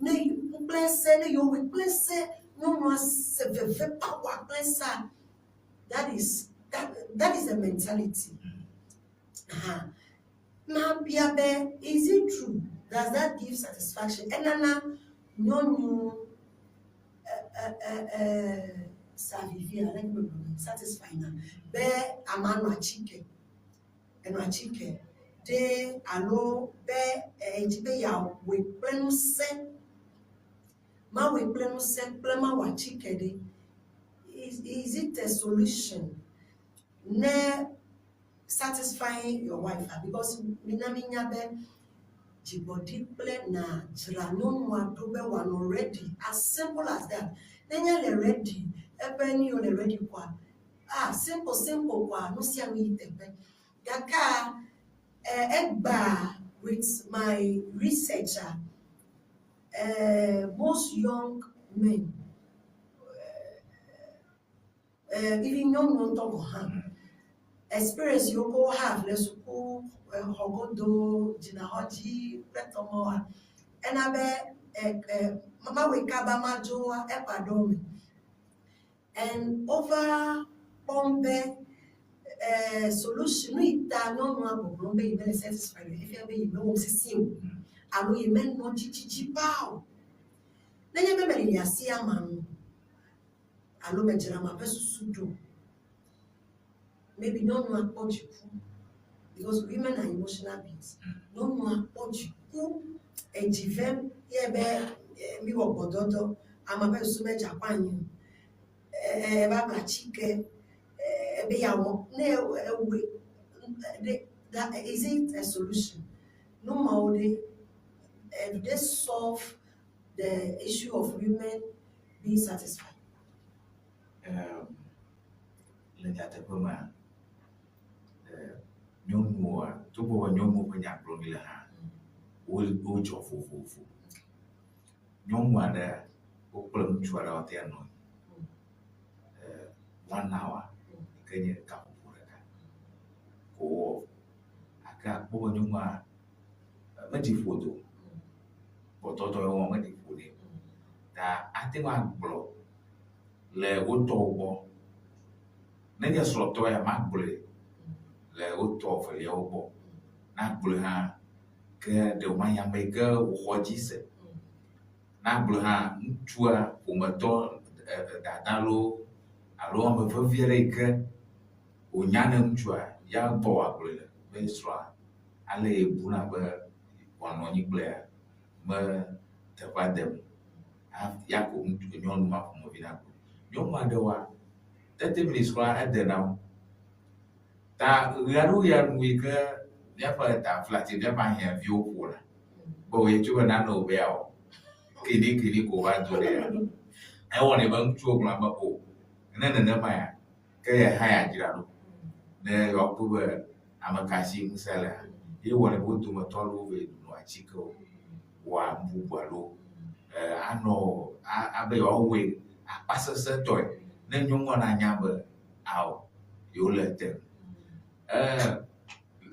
ne kple se ne yewowɔe kple se nyɔnua se veve power kple sea that is that, that is the mentality. Aha. Mabia be is it true? Does that give satisfaction? Enana nyɔnu sa vivi ale ke satisfy na be ama nɔ atike enɔ atike ɖe alo be edzi be yeawɔe kple ŋusẽ mawɔe kple ŋusẽ kple mawɔ atike ɖe is it a solution ne satisfying your wife because mina minya be dzigbɔɖi kple na dzra nyɔnua ɖo be wòanɔ ready as simple as that nenye le ready eƒe nu yiwo le ready koa ah simple simple koa nu sia nu yi teƒe gakea egbea with my research most young men even nyɔnuwo ŋutɔ gɔ̃ hã experience yiwo ke wo have le suku xɔ godo, dzinaxɔdzi kple tɔmɔwoa, ena be mawɔe kaba madzoa eƒe aɖewo me. And wova kpɔm be solution nu yi ta nyɔnua gbɔgblɔm be yemele satisfied o efia be yemewɔ sesĩe o alo yemenɔ dzidzidzi paa o. Nenye be melili asi ama nu alo medzra ama ƒe susu ɖo, maybe nyɔnua kpɔ dziku because women are emotional beings. Nyɔnua kpɔ dziku, edzi vem ye be miwɔ gbɔdɔdɔ, ama ƒe susu medze akɔ anyi o. Eva bla atike ebe yeawɔ ne ewɔe ɖe that is it a solution? Nu mawo ɖe do they solve the issue of women being satisfied? Le nyateƒe mea, nyɔnuwoa, togbɔ be nyɔnuwo ƒe nya gblɔm míle hã, wodzɔ vovovo. Nyɔnu aɖe wo kple ŋutsu aɖe woate anɔ anyi one hour yi ke nye gaƒoƒo ɖeka ko wowɔ. Gake akpɔ be nyɔnua meɖi ƒo o. Gbɔdɔdɔ ye wɔm meɖi ƒo nɛ o. Ta ate ŋu agblɔ le wo tɔwo gbɔ. Nenye srɔ̃tɔ ya magblɔe le wo tɔ eveliawo gbɔ. Ne agblɔe hã ke ɖe wòmanye ame yi ke wòxɔ dzi se. Ne agblɔe hã ŋutsua ƒometɔ dada loo alo ame vevi aɖe yi ke wònya ne ŋutsua ya gbɔ wòagblɔe le be srɔ̃a ale yebuna be wòanɔ anyi kplea me teƒea dem o. Hafi ya ko ŋutsu nyɔnu ma ƒomevi nagblɔe. Nyɔnu aɖewoa, thirty minutes kura ede na wo. Ta ɣeaɖewoɣia nu yi ke míaƒe taflatse míaƒe ahiãviwo ƒona be wòye tso be nane wòbe yeawɔ kiɖikiɖi ko wova do ɖea, ewɔnɛ be ŋutsuwo gblɔna be o ne nenema ya ke ye hã yeadzra ɖo ne yewoakpɔe be ame ka si ŋusẽ lea. Ye wɔnɛ be wo dometɔ aɖewo va yi noa atikewo, wɔa nu bubu alo anɔ abe yewoawɔe akpasesẽtɔe ne nyɔnua nanya be ao yewole ete.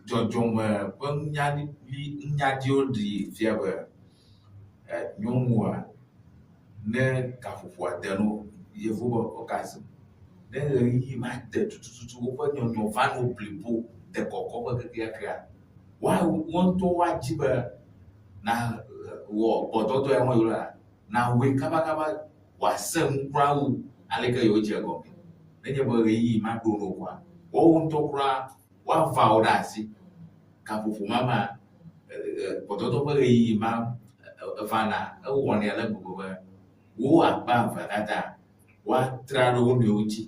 Dzɔdzɔme ƒe nunyadiwo ɖee fia be nyɔnua ne gaƒoƒoa de no yevu be orgasm ne ʋeyiʋi ma de tututu woƒe nyɔnyɔ va no blibo de kɔkɔƒe kekeakea, woa ŋutɔ woadzi be na wɔ gbɔdɔdɔ ya wɔm yewolea, nawɔe kabakaba wòasẽ ŋu kura wu aleke yewodze egɔme. Nenye be ʋeyiʋi ma ɖo no koa, woawo ŋutɔ kura woava wo ɖe asi. Gaƒoƒo ma mea, gbɔdɔdɔ ƒe ɣeyiɣi ma evana, ewɔnɛ ale gbegbe be wo akpa evea katã woatra ɖe wo nɔewo ŋuti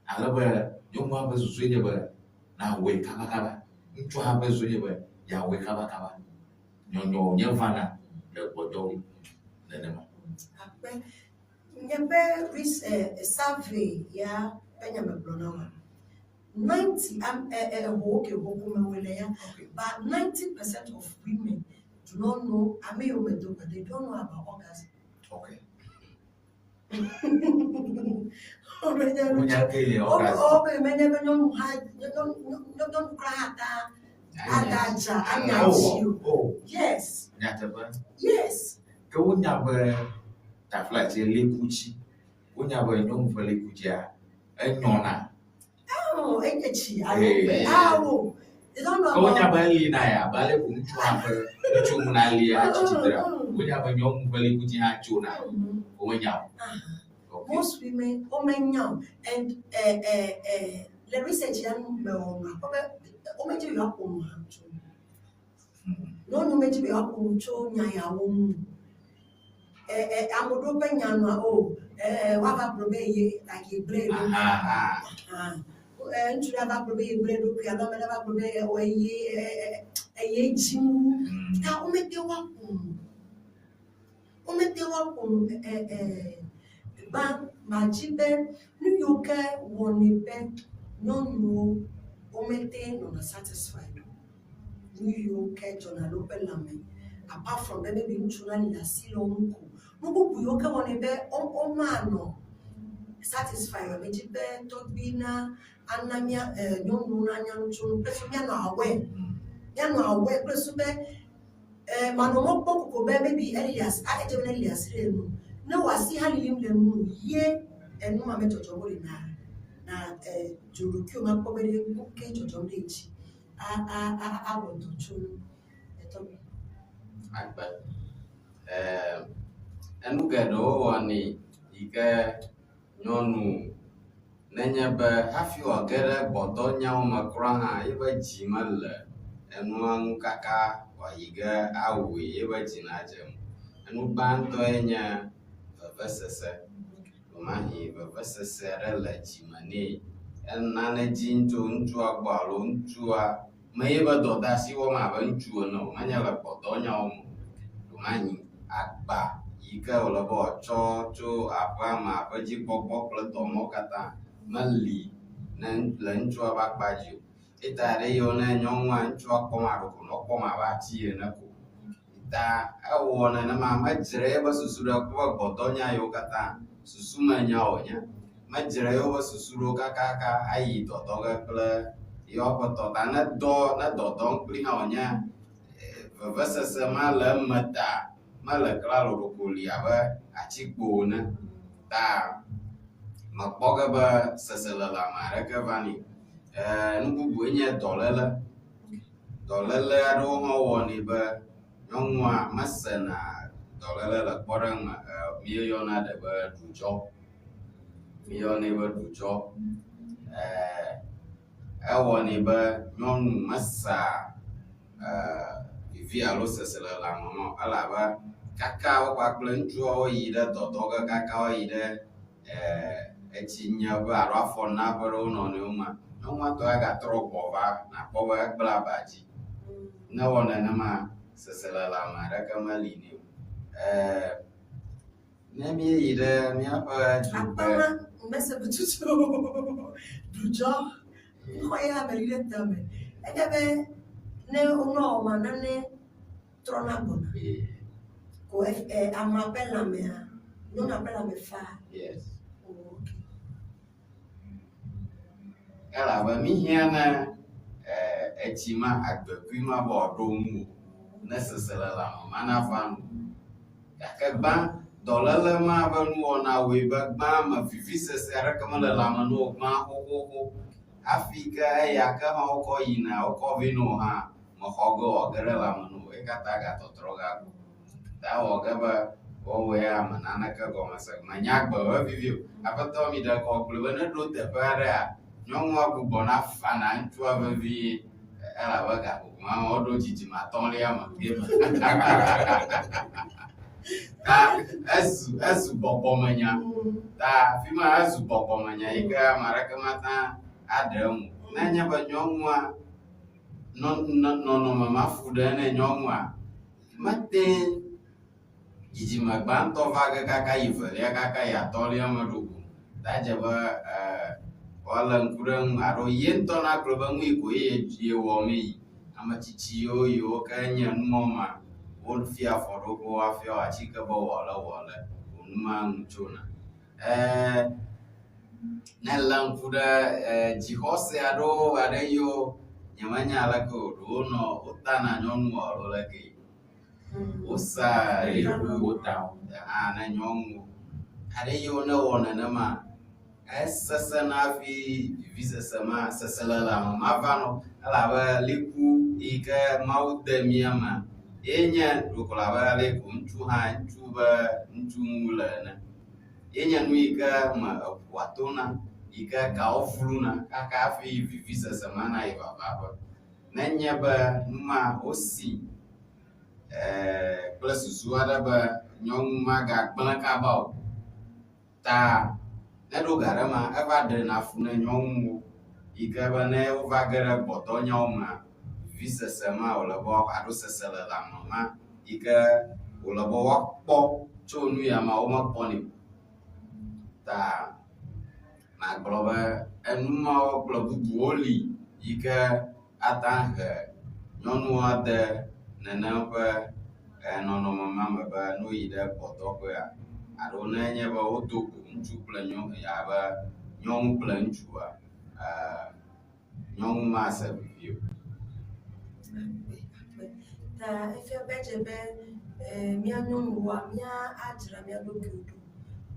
ale be nyɔnua ƒe susue nye be nawɔe kabakaba, ŋutsua hã ƒe susue nye be yeawɔe kabakaba. Nyɔnyɔ wònye vana le gbɔdɔɣi nenema. Akpe. Nye ƒe survey ya ƒe nya megblɔ na wòa, 90 am eh eh ho okay ho ko me le ya, but 90% of women do not know ame yiwo me do they don't know about orgasm. Okay. Womenya nu Wonya tso ke nye orgasm. wo be menye be nyɔnu hã nyɔnu kura hã ta ada dza anya Oh, dzi o. oh, Yes, nyateƒe. yes. Ke wonya be taflatse lekutsi, wonya be nyɔnu ƒe lekutsia enyɔna. Oh, enye tsi alo Hey. awo. They don't know Ke wonya about be elina ya abe ale ko ŋutsu hã ƒe ŋutsu ŋu lia tsi tsitre. Wonya be nyɔnu ƒe lekutsi hã tsona. Womenya o. Okay. Most women womenya o and le research ya nu me wɔ nua kpɔ be womedzi be yewoaƒo nu hã tso. Nyɔnu medzi be yewoaƒo nu tso nya yawo ŋu. Ame ɖewo ƒe nya nɔa o woava gblɔ be ye like yegblẽ ye ɖokui. Aha. Ah, ŋutsu ɖe ava gblɔ be yegblẽ ye ɖokui alo ame ɖe ava gblɔ be eye eye dzi wu. Ta womete woaƒo nu. Womete woaƒo nu gbã madzi be nu yiwo ke wɔnɛ be nyɔnuwo womete nɔna satisfied o. Nu yiwo ke dzɔna le woƒe lãme apart from be maybe ŋutsu nali asi le wo ŋu ko. Nu bubu yiwo ke wɔnɛ be womanɔ satisfied o. Medzi be tɔgbui na ana mía nyɔnuwo nanya nu tso ŋu kple su míanɔ aware. Míanɔ aware kple su be manɔ mɔ kpɔm kokoko be maybe eli asi edze be neli asi ɖe enu. Ne wò asi hã lilim le nu ye enu ma me dzɔdzɔm wole na na dzo ɖokuiwò makpɔ be ɖe nu ke dzɔdzɔm ɖe dzi a a a awɔ dɔ tso nu. Etɔgbi. Akpe. Enu geɖewo wɔnɛ yi ke nyɔnu nenye be hafi wòage ɖe gbɔdɔnyawo me kura hã eƒe dzi mele enua ŋu kaka wòayi ge awɔe eƒe dzi nadze eme. Enu gbãtɔe nye vevesese. Ɖewomahi vevesese aɖe le dzime nɛ. Enane dzim tso ŋutsua gbɔ alo ŋutsua me yeƒe dɔdeasi wɔm abe ŋutsu ene o, menye le gbɔdɔnyawo me o. Ɖewomahi agba yi ke wòle be wòatsɔ tso aƒea me, aƒedzikpɔkpɔ kple dɔmɔwo katã meli ne le ŋutsua ƒe akpa dzi o. Eya ta ɖe yiwo ne nyɔnua ŋutsua kpɔm alo ko nɔ kpɔm abe ati ene ko. Ta ewɔ nenema medzre eƒe susu ɖe kple gbɔdɔnya yiwo katã susume nya wònye. Medzre eƒe susu ɖo kakaka ayi dɔdɔ ge kple yewoa ƒe tɔ ta ne dɔ ne dɔdɔm kpli hã wònye vevesese ma le eme ta mele klalo ɖoko li abe atikpo ene. Ta mekpɔ ge be seselelãme aɖeke va nɛ. Nu bubue nye dɔléle. Dɔléle aɖewo hã wɔnɛ be nyɔnua mesena dɔléle le kpɔɖeŋu me. Míeyɔna ɖe be ɖudzɔ. Míeyɔnɛ be ɖudzɔ. Ewɔnɛ be nyɔnu mesea vivi alo seselelãme ma o elabe kaka wo kpakple ŋutsuawo yi ɖe dɔdɔ ge kaka woyi ɖe etsinyeƒe alo afɔnaƒe ɖe wo nɔnɔewo mea, nyɔnua tɔ agatrɔ gbɔ va nakpɔ be egblẽ aba dzi. Ne ewɔ nenema, seselelãme aɖeke meli nɛ o. Ne míeyi ɖe míaƒe dugbe. Akpama mese be tutu ɖudzɔ xɔ ya me li ɖe tame. Enye be ne wonɔ wɔma nane trɔna gbɔna. Ko amea ƒe lãmea, nyɔnua ƒe lãme fa. Yes. Oh, okay. Elabe mi hiã ne etsi ma agbekui ma be wòaɖo ŋu o ne seselelãme ma nava nu. Gake gbã dɔléle ma ƒe nuwɔna wɔe be gbã me vivisese aɖeke mele lãme na wo gbã xoxoxo hafi ke eya ke hã wokɔ yina wokɔ vɛ na wo hã mexɔ ge wòage ɖe lãme na wo. Eyi katã gatɔtrɔ gago. Ta ewɔ ge be woawɔe ame naneke gɔme se. Menya agbe be vivi o. Aƒetɔ mi ɖe kɔ gblɔe be ne ɖo teƒe aɖea, nyɔnua gbugbɔna fana ŋutsua vevie. Elabe gaƒoƒo ma me woɖo dzidzime atɔ̃lia me. Ta ezu ezu gbɔgbɔmenya. Ta fi ma ezu gbɔgbɔmenya yi ke ame aɖeke mate ŋu aɖe eme o. Ne enye be nyɔnua nɔ nɔ nɔnɔme ma fu ɖe ne nyɔnua, mete dzidzime gbãtɔ va ge kaka yi velia kaka yi atɔ̃lia me ɖo o. Ta edze be woalé ŋku ɖe eŋu alo ye ŋutɔ nagblɔ be nu yi ko ye yewɔ mee yi. Ame tsitsiwo yiwo ke nye numɔ ma, wofia afɔ ɖo be woafia wo atike be wɔ ale wɔ ale ko nu ma nu tsona. Ne èlé ŋku ɖe dzixɔse aɖewo aɖe yiwo nyemenya aleke o, ɖewo nɔ wotana nyɔnuwo alo lekee. Wosaa hã na nyɔnuwo. Aɖe yiwo ne wɔ nenema, esesẽna hafi vivisese ma, seselelãme mava nɔ o elabe liku yi ke Mawu de mía mea, ye nye ɖeko abe ale yi ko ŋutsu hã ŋutsu be ŋutsu ŋu le ene. Ye nye nu yi ke me eƒua tona, yi ke kawo fluna kaka hafi vivisese ma nayi vava ƒe. Nenye be nu ma wosi kple susu aɖe be nyɔnu magagblẽ kaba o ta ne ɖo ga ɖe ma eva ɖena fu ne nyɔnuwo yi ke be ne wova ge ɖe gbɔdɔnyawo mea, vivisese ma wòle be alo seselelãme ma yi ke wòle be woakpɔ tso nu ya mea womekpɔnɛ o. Ta magblɔ be enu mawo kple bubuwo li yi ke ate ŋu ahe nyɔnuwo ade nenem ƒe nɔnɔme ma me be ne woyi ɖe gbɔdɔƒea alo ne enye be wodo go ŋutsu kple nyɔnu abe nyɔnu kple ŋutsua, nyɔnu mase vivi o. Ta efia be edze be mía nyɔnuwoa, míadzra mía ɖokuiwo ɖo.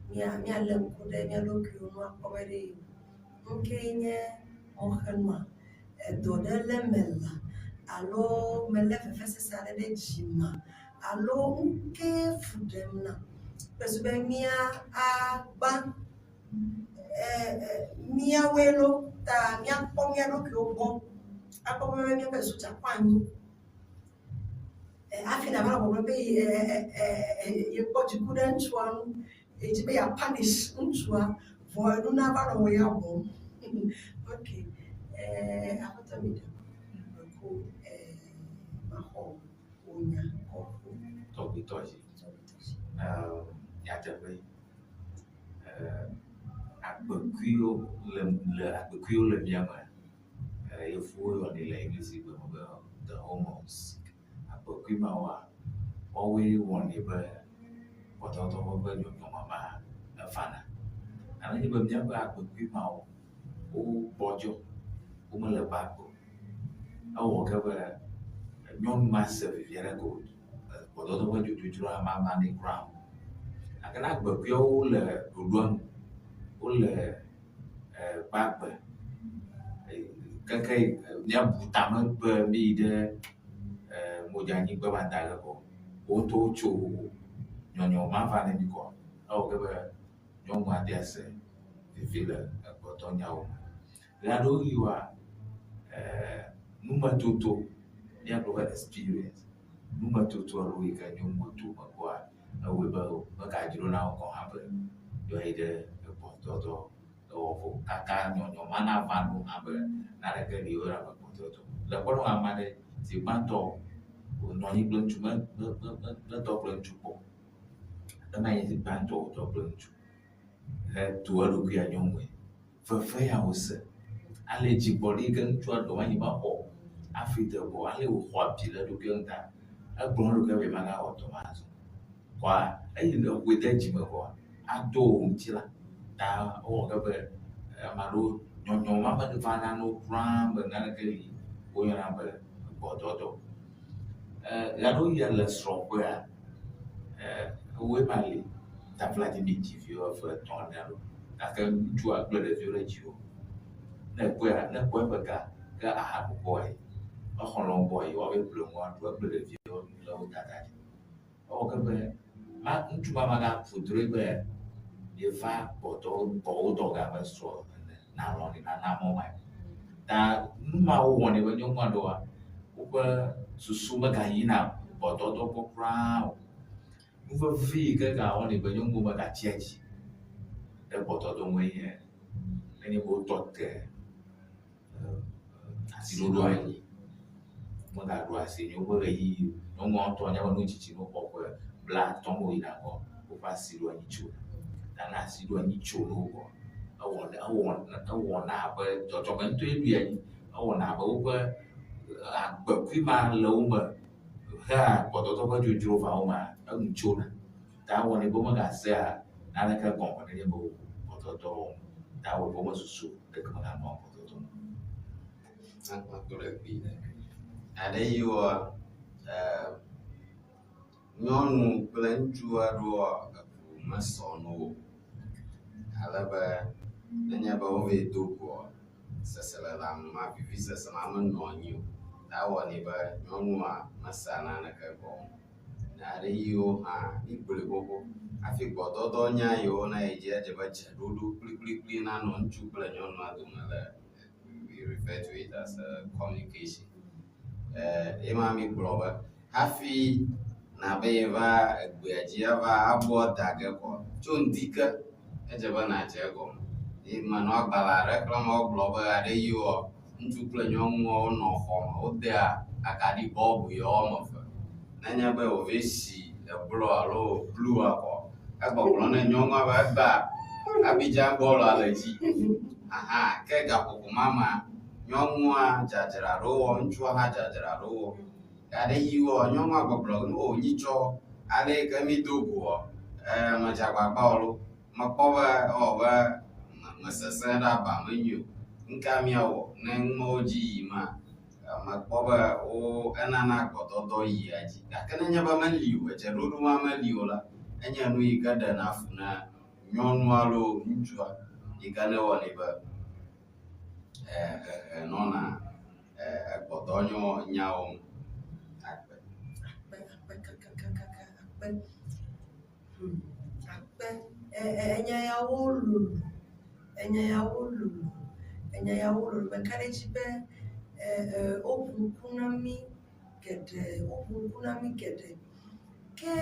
Mía míalé ŋku ɖe mía ɖokuiwo ŋu akpɔ be ɖe nu kee nye mɔxenua, edɔ ɖe le mela alo melé vevesese aɖe ɖe dzimea alo nu kee fu ɖem nam. Kple susu be mía agbã míawoe loo ta míakpɔ mía ɖokuiwo gbɔ akpɔ be míaƒe susu dze akɔ anyi. Hafi nàva nɔ gbɔgblɔm be yekpɔ dziku ɖe ŋutsua ŋu, yedi be yeapanish ŋutsua vɔ enu nava nɔ wò ya bɔm. Ok, aƒetɔ mi ɖe ko maxɔ wò nya kɔ ƒo. Tɔgbitɔ dzi. Nyateƒe agbekuiwo le le agbekuiwo le mía me. Yevuwo yɔnɛ le Eŋlisigbe me be the hormones. Agbekui mawoa, woawoe wɔnɛ be kpɔtɔtɔ ƒe nyɔnyɔme ma evana. Ale nye be míaƒe agbekui mawo wogbɔdzɔ, womele gbagbe o. Ewɔ ge be nyɔnu mase vivi aɖeke o. Kpɔtɔtɔ ƒe dzodzro hã mava nɛ kura o. Gake ne agbekuiawo le ɖoɖoa nu, wole gbagbe keke míabu tame be míyi ɖe modzanyigbe va da ɖe gbɔ. Wo ŋutɔ wotso nyɔnyɔ ma va ne mí kɔa, ewɔ ge be nyɔnua de ase vivi le egbɔdɔnyawo me. Ɣeaɖewoɣi woa, numetoto, míagblɔ be experience, numetoto aɖewo yi ke nyɔnuwo to me kpɔa, ewɔe be megadzrona wo gɔ̃ hã be yewoayi ɖe egbɔdɔdɔ ewɔ vɔ kaka nyɔnyɔ ma nava no hã be naneke li woyɔna be gbɔdɔdɔ. Le kpɔɖeŋu ame aɖe zi gbãtɔ wònɔ anyi kple ŋutsu me me me medɔ kple ŋutsu kpɔ o. Ema nye zi gbãtɔ wòdɔ kple ŋutsu hetu eɖokuia nyɔnue. Veve ya wòse ale dzigbɔɖi yi ke ŋutsua ɖewohĩ mexɔ hafi de gbɔ ale wòxɔ abi le eɖokui ŋu ta egblɔ na eɖokui be yemagawɔ dɔ ma azɔ o. Kɔa eyi ne eƒoe de dzime vɔa ado wò ŋutilã ta ewɔ ge be ame aɖewo nyɔnyɔ ma mevana na wo kura be naneke li woyɔna be gbɔdɔdɔ. Ɣeaɖewoɣia le srɔ̃ƒea ewɔe ma li ta Vladimir dzi vi eve etɔ̃ ene alo gake ŋutsua gblẽ ɖeviwo ɖe dziwò. Ne ekpɔea ne ekpɔ eƒe ga ke aha gbogbo yi exɔlɔ̃wo gbɔ yi woava ƒle nua ɖu egblẽ ɖeviwo le wo dada dzi. Ewɔ ke be ma ŋutsu ma magaƒo drɔ̃e be yeva gbɔdɔ gbɔwò dɔ ge abe srɔ̃ ene nalɔ̃ nɛ nana mɔ mae. Ta nu mawo wɔnɛ be nyɔnu aɖewoa. Woƒe susu megayina gbɔdɔdɔ gbɔ kura o. Nu vevi yi ke gawɔnɛ be nyɔnuwo megatsia dzi ɖe gbɔdɔdɔ ŋue nye nenye be wotɔ te asiɖoɖo anyi. Womegaɖo asi anyi woƒe ʋeyiʋi o. Nyɔnua ŋutɔ nya be nutsitsi ne wokpɔ ƒe blatɔ̃ wo yina gbɔ woƒe asi ɖo anyi tso. Ta ne asi ɖo anyi tso ne wo gbɔ ewɔ ewɔ ewɔna abe dzɔdzɔme ŋutɔe ɖoe anyi. Ewɔna abe woƒe agbekui ma le wo me hea gbɔdɔdɔ ƒe dzodzro va wo mea, enu tsona. Ta ewɔnɛ be womegasea naneke gɔme nenye be wo gbɔdɔdɔ wɔm. Ta ewɔe be woƒe susu ɖeke meganɔa gbɔdɔdɔ ŋu o. Aɖe yi woa, nyɔnu kple ŋutsu aɖewoa, eŋu mesɔ na wo o. Ale be nenye be wova yi do goa, seselelãme ma, vivisese ma menɔa anyi o. Ta ewɔnɛ be nyɔnua mesea naneke gɔme o. Aɖe yiwo hã mígblɔe xoxo hafi gbɔdɔdɔ nya yiwo na yi dzi edze be dzeɖoɖo kplikplikpli nanɔ ŋutsu kple nyɔnua dome le we refer to it as communication. Ye ma mígblɔ be hafi nabe yeva egbea dzi ava abɔ da ge kɔ tso ŋdi ke edze be nàdze egɔme. Ye menɔ agbalẽ aɖe xlẽm wogblɔ be aɖe yiwoa ŋutsu kple nyɔnuwo wonɔ xɔ me wodea akaɖi bɔlb yewo woame eve. Nenye be wòve si eblɔ alo blua kɔ egbɔgblɔ ne nyɔnua be egbea Abidjan bɔlua le dzi. Aha ke gaƒoƒo ma mea nyɔnua dzadzraɖo wɔ ŋutsua hã dzadzraɖo wɔ. Gaɖe yiwoa nyɔnua gbɔgblɔ ne o nyitsɔ ale yi ke mído goa medze agbagba o loo. Mekpɔ be ewɔ be mesesẽ ɖe aba menyo o. Nuka míawɔ ne numawo dzi yim ma, mekpɔ be wo enana gbɔdɔdɔ yia dzi. Gake nenye be meli o, edzeɖoɖo ma meli o la, enye nu yi ke ɖena fu na nyɔnua loo ŋutsua yi ke ne wɔnɛ be hehe nɔna egbɔdɔnyɔ nyawo me. Akpe. Akpe, akpe kakakakaka, akpe. Akpe. Enya yawo lolo. Enya yawo lolo. Enya yawo lolo. Meka ɖe edzi be woʋu ŋku na mí geɖe. Woʋu ŋku na mí geɖe. Ke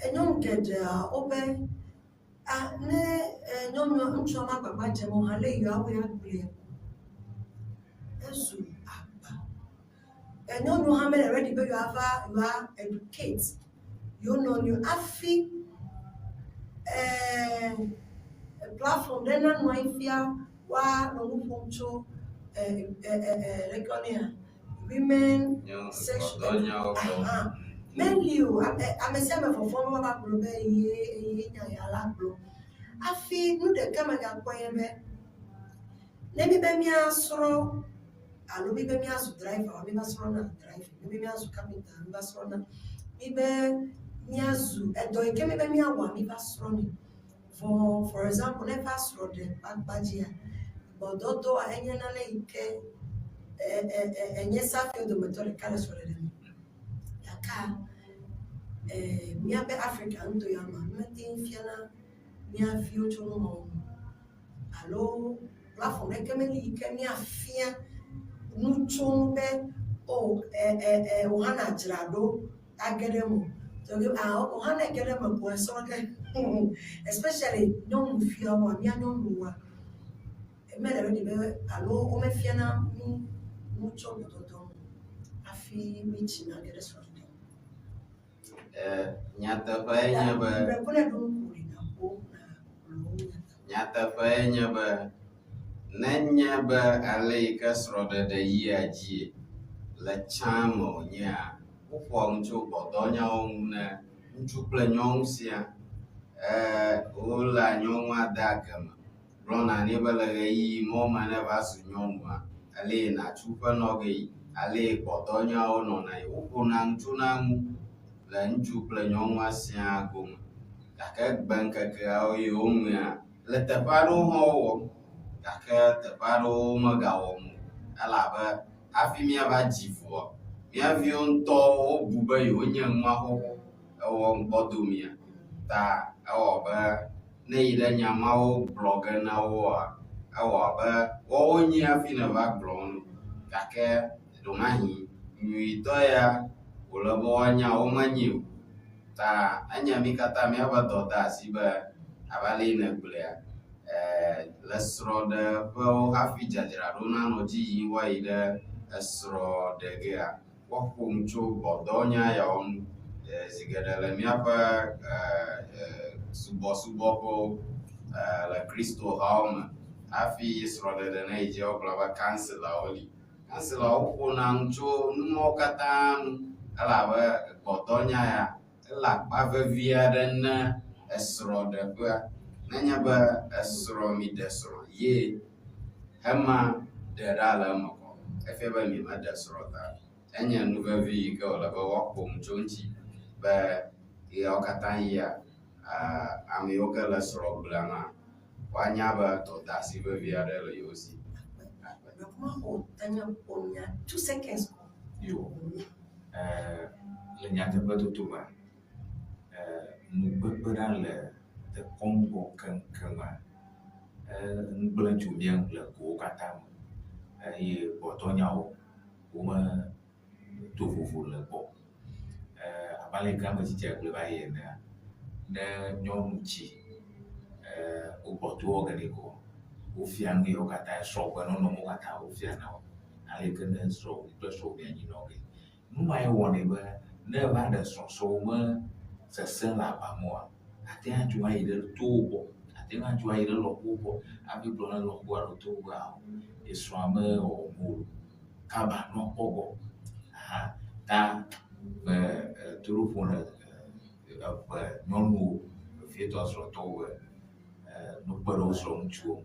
enyɔnu geɖea wobe a ne nyɔnua ŋutsua ma agbagba dzem o hã le yewoawɔe agblɔe. Ezu agba. Enyɔnuwo hã mele ready be yewoava yewoa educate yewo nɔnɔewo hafi platform ɖe nanɔ anyi fia woanɔ nu ƒom tso leke woyɔnɛa women sexual aha meli o. Ame sia ame vɔvɔ̃m be woava gblɔ be ye ye nya ya la gblɔ. Hafi nu ɖeka megakpɔe nye be ne míbe míasrɔ̃ alo míbe míazu driver míva srɔ̃na driving, míbe míazu carpenter míva srɔ̃na, míbe míazu edɔ yi ke míbe míawɔa míva srɔ̃nɛ. Vɔ for example ne eva srɔ̃ɖe ƒe akpa dzia, gbɔdɔdɔa enye nane yi ke enye safuiwo dometɔ ɖeka le srɔ̃ɖeɖe me. Gakea míaƒe Afrika nuto ya mea, mímete ŋu fiana mía viwo tso nu mawo ŋu o. Alo platform ɖeke meli yi ke míafia nu tso ŋu be o wò hã nàdzra ɖo age ɖe eme o. Wò hã ne ege ɖe eme ko esrɔ̃ ge especially nyɔnuviawoa, mía nyɔnuwoa, mele ready be alo womefiana mí nu tso gbɔdɔdɔ ŋu hafi mítsina ge ɖe srɔ̃ɖeɖe me. Nyateƒee nye be nyateƒee nye be nenye be ale yi ke srɔ̃ɖeɖe yia dzie le tsã me wònyea, woƒoa nu tso gbɔdɔnyawo ŋu ne ŋutsu kple nyɔnu sia. Wolea nyɔnua dea geme gblɔna nɛ be le ʋeyiʋi mawo me ne eva zu nyɔnua, alee nàtsu ƒe nɔgee, alee gbɔdɔnyawo nɔnae. Woƒona nu tsona ŋu le ŋutsu kple nyɔnua siaa gome. Gake egbe ŋkekeawo yiwo mea, le teƒe aɖewo hã wowɔm gake teƒe aɖewo womegawɔm o elabe hafi míava dzi vɔa, mía viwo ŋutɔwo wobu be yewonye nua xoxo ewɔ ŋgbɔdomea ta ewɔ be ne yi ɖe nya mawo gblɔ ge na woa, ewɔ abe woawo nyi hafi nèva gblɔ nu. Gake Ɖewomahi nyuitɔ ya wòle be woanya womenyi o. Ta enye mí katã míaƒe dɔdeasi be abe ale yi nègblɔea, le srɔ̃ɖeƒewo hafi dzadzraɖo nanɔ edzi yim woayi ɖe esrɔ̃ɖegea, woaƒo nu tso gbɔdɔnya yawo ŋu zi geɖe le míaƒe subɔsubɔƒewo le Kristohawo me hafi srɔ̃ɖeɖe neyi dzi wogblɔ be kanselawo li. Kanselawo ƒona nu tso nu mawo katã ŋu elabe gbɔdɔnya ya ele akpa vevi aɖe ne esrɔ̃ɖeƒea. Nenye be esrɔ̃ miɖe srɔ̃ ye hema ɖe ɖa le eme kɔ efia be mimeɖe srɔ̃ ta o. Enye nu vevi yi ke wòle be woaƒo nu tso eŋuti be ɣeawo katã ɣia, ame yiwo ke le srɔ̃gblea mea, woanya be dɔdeasi vevi aɖe le yewo si. Yo, le nyateƒe toto mea, nukpekpe ɖa le dekɔnu gbɔ keŋkeŋa, nu gblẽ tso mía ŋu le gowo katã me eye gbɔdɔnyawo wome to vovo le gbɔ. Abe ale yi ke ame tsitsia gblɔe va yi enea, ne nyɔnu tsi wogbɔ to wɔ ge nɛ ko wofia nu yiwo katã srɔ̃gbenɔnɔ wo katã wofia na wo. Ale yi ke ne srɔ̃wò kple srɔ̃wò mianyi nɔ ge. Nu mae wɔnɛ be ne eva ɖe srɔ̃ srɔ̃wò me sesẽ le aba me oa, ate ŋu atso ayi ɖe towo gbɔ, ate ŋu atso ayi ɖe lɔƒowo gbɔ hafi gblɔ na lɔƒo alo towo be ao ye srɔ̃a mewɔwɔm o. Kaba nɔ kpɔ gbɔ. Aha ta be toɖoƒo ne eƒe nyɔnuwo vevietɔ srɔ̃tɔwo be nokpe ɖe wo srɔ̃ ŋutsuwo ŋu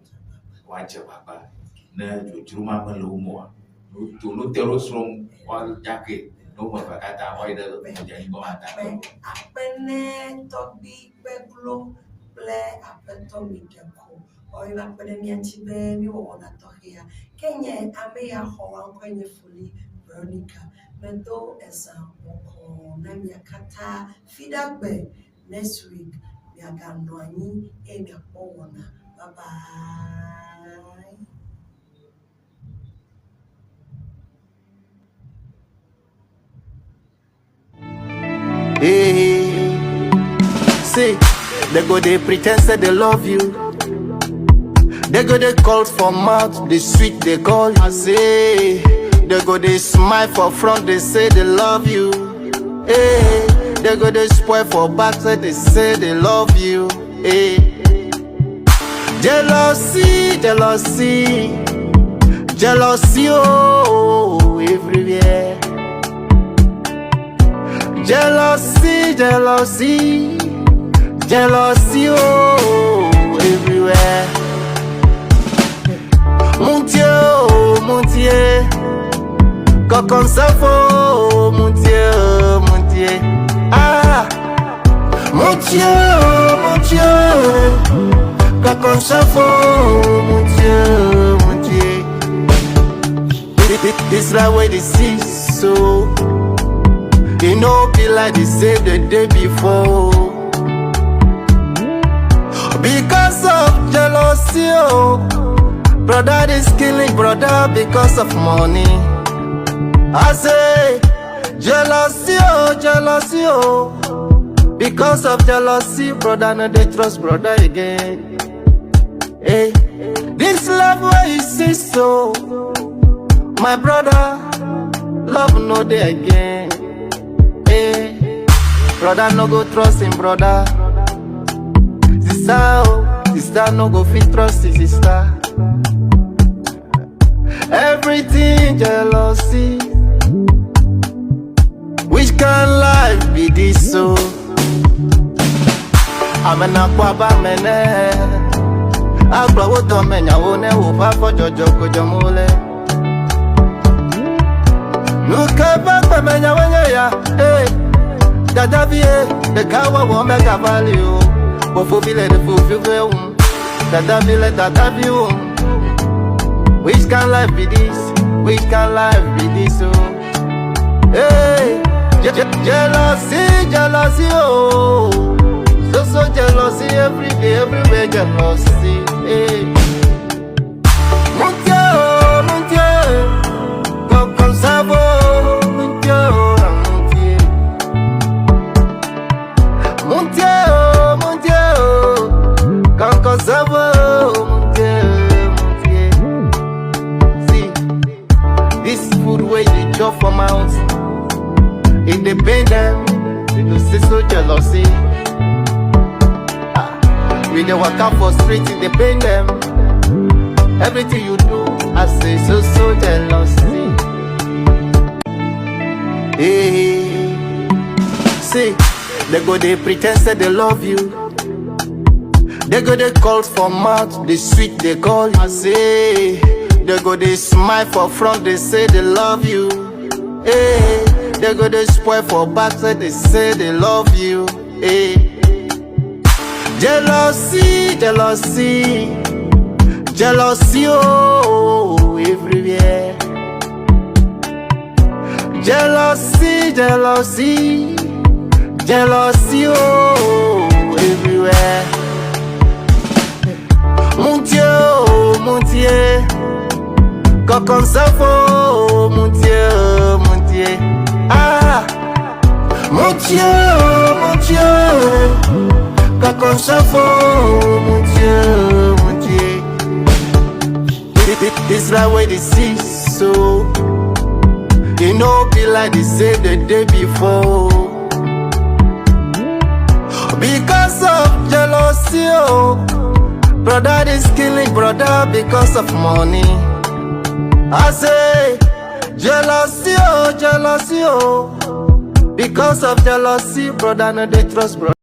woadze agbagba ne dzodzro ma mele wo me oa, woto note ɖe wo srɔ̃ ŋu woadzake ne wo ame evea katã woayi ɖe ŋudzeanyigba woada Akpe akpe ne tɔgbui kpeglo kple aƒetɔ miɖeko woawoe va kpe ɖe mía ŋuti be míewɔ wɔna tɔxɛa. Ke nye ame ya xɔ wa ŋkɔe nye Foli Veronica. Medo ezã bɔkɔɔ na mia katã. Fiɖagbe next week miaganɔ anyi eye miakpɔ wɔna. Bye bye. Hey, see, they go they pretend say they love you. They go they call for mouth, they sweet they call. I say, they go they smile for front, they say they love you. Hey, they go they spoil for back, say they say they love you. Hey, jealousy, jealousy, jealousy, oh, everywhere. Jealousy, jealousy, jealousy, oh, everywhere. Mon Dieu, oh, mon Dieu, quand ça faut, mon Dieu, oh, mon Dieu. Ah, mon Dieu, oh, mon Dieu, quand ça faut, mon Dieu, mon Dieu. This life where they see so. It no be like they say the day before. Because of jealousy, oh, brother is killing brother because of money. I say, jealousy, oh, jealousy, oh. Because of jealousy, brother, no they trust brother again. Hey, this love where you see so, my brother, love no day again. Hey, brother no go trust him brother. Sister, oh, sister no go fit trust his sister. Everything jealousy. Which kind life be this so? Amena kwa ba mene. Agblɔ wo dɔme nyawo ne woƒe afɔ dzɔdzɔ ko dzɔm wole. Nu ke ƒe gbemenyawoe nye ya, ee. Dadavi ye, ɖeka wɔwɔ megava li o. Fofovi le ɖe fofovi wum, dadavi le dadavi wum. Which kind life be this? Which kind life be this? Oh, hey, jealousy, jealousy, oh, so so jealousy every day, everywhere jealousy. Hey, mon Dieu, oh, mon Dieu, comme ça va. This food wey you chop for mouth, e dey pain them. They go say so jealousy. Ah, we dey waka for street, e dey pain them. Everything you do, I say so so jealousy. Hey, see, they go dey pretend say they love you. They go dey call for mouth, they sweet they call. I say, they go dey smile for front, they say they love you. Hey, they go dey spoil for back, say they say they love you. Hey, jealousy, jealousy, jealousy, oh, everywhere. Jealousy, jealousy, jealousy, oh, everywhere. Mon Dieu, oh, mon Dieu, quand ça faut, mon Dieu, mon Dieu. Ah, mon Dieu, oh, mon Dieu, quand ça faut, mon Dieu, mon Dieu. This life wey they see so, e no be like they say the day before. Because of jealousy, oh. Brother is killing brother because of money. I say, jealousy, oh, jealousy, oh. Because of jealousy, brother no dey trust brother.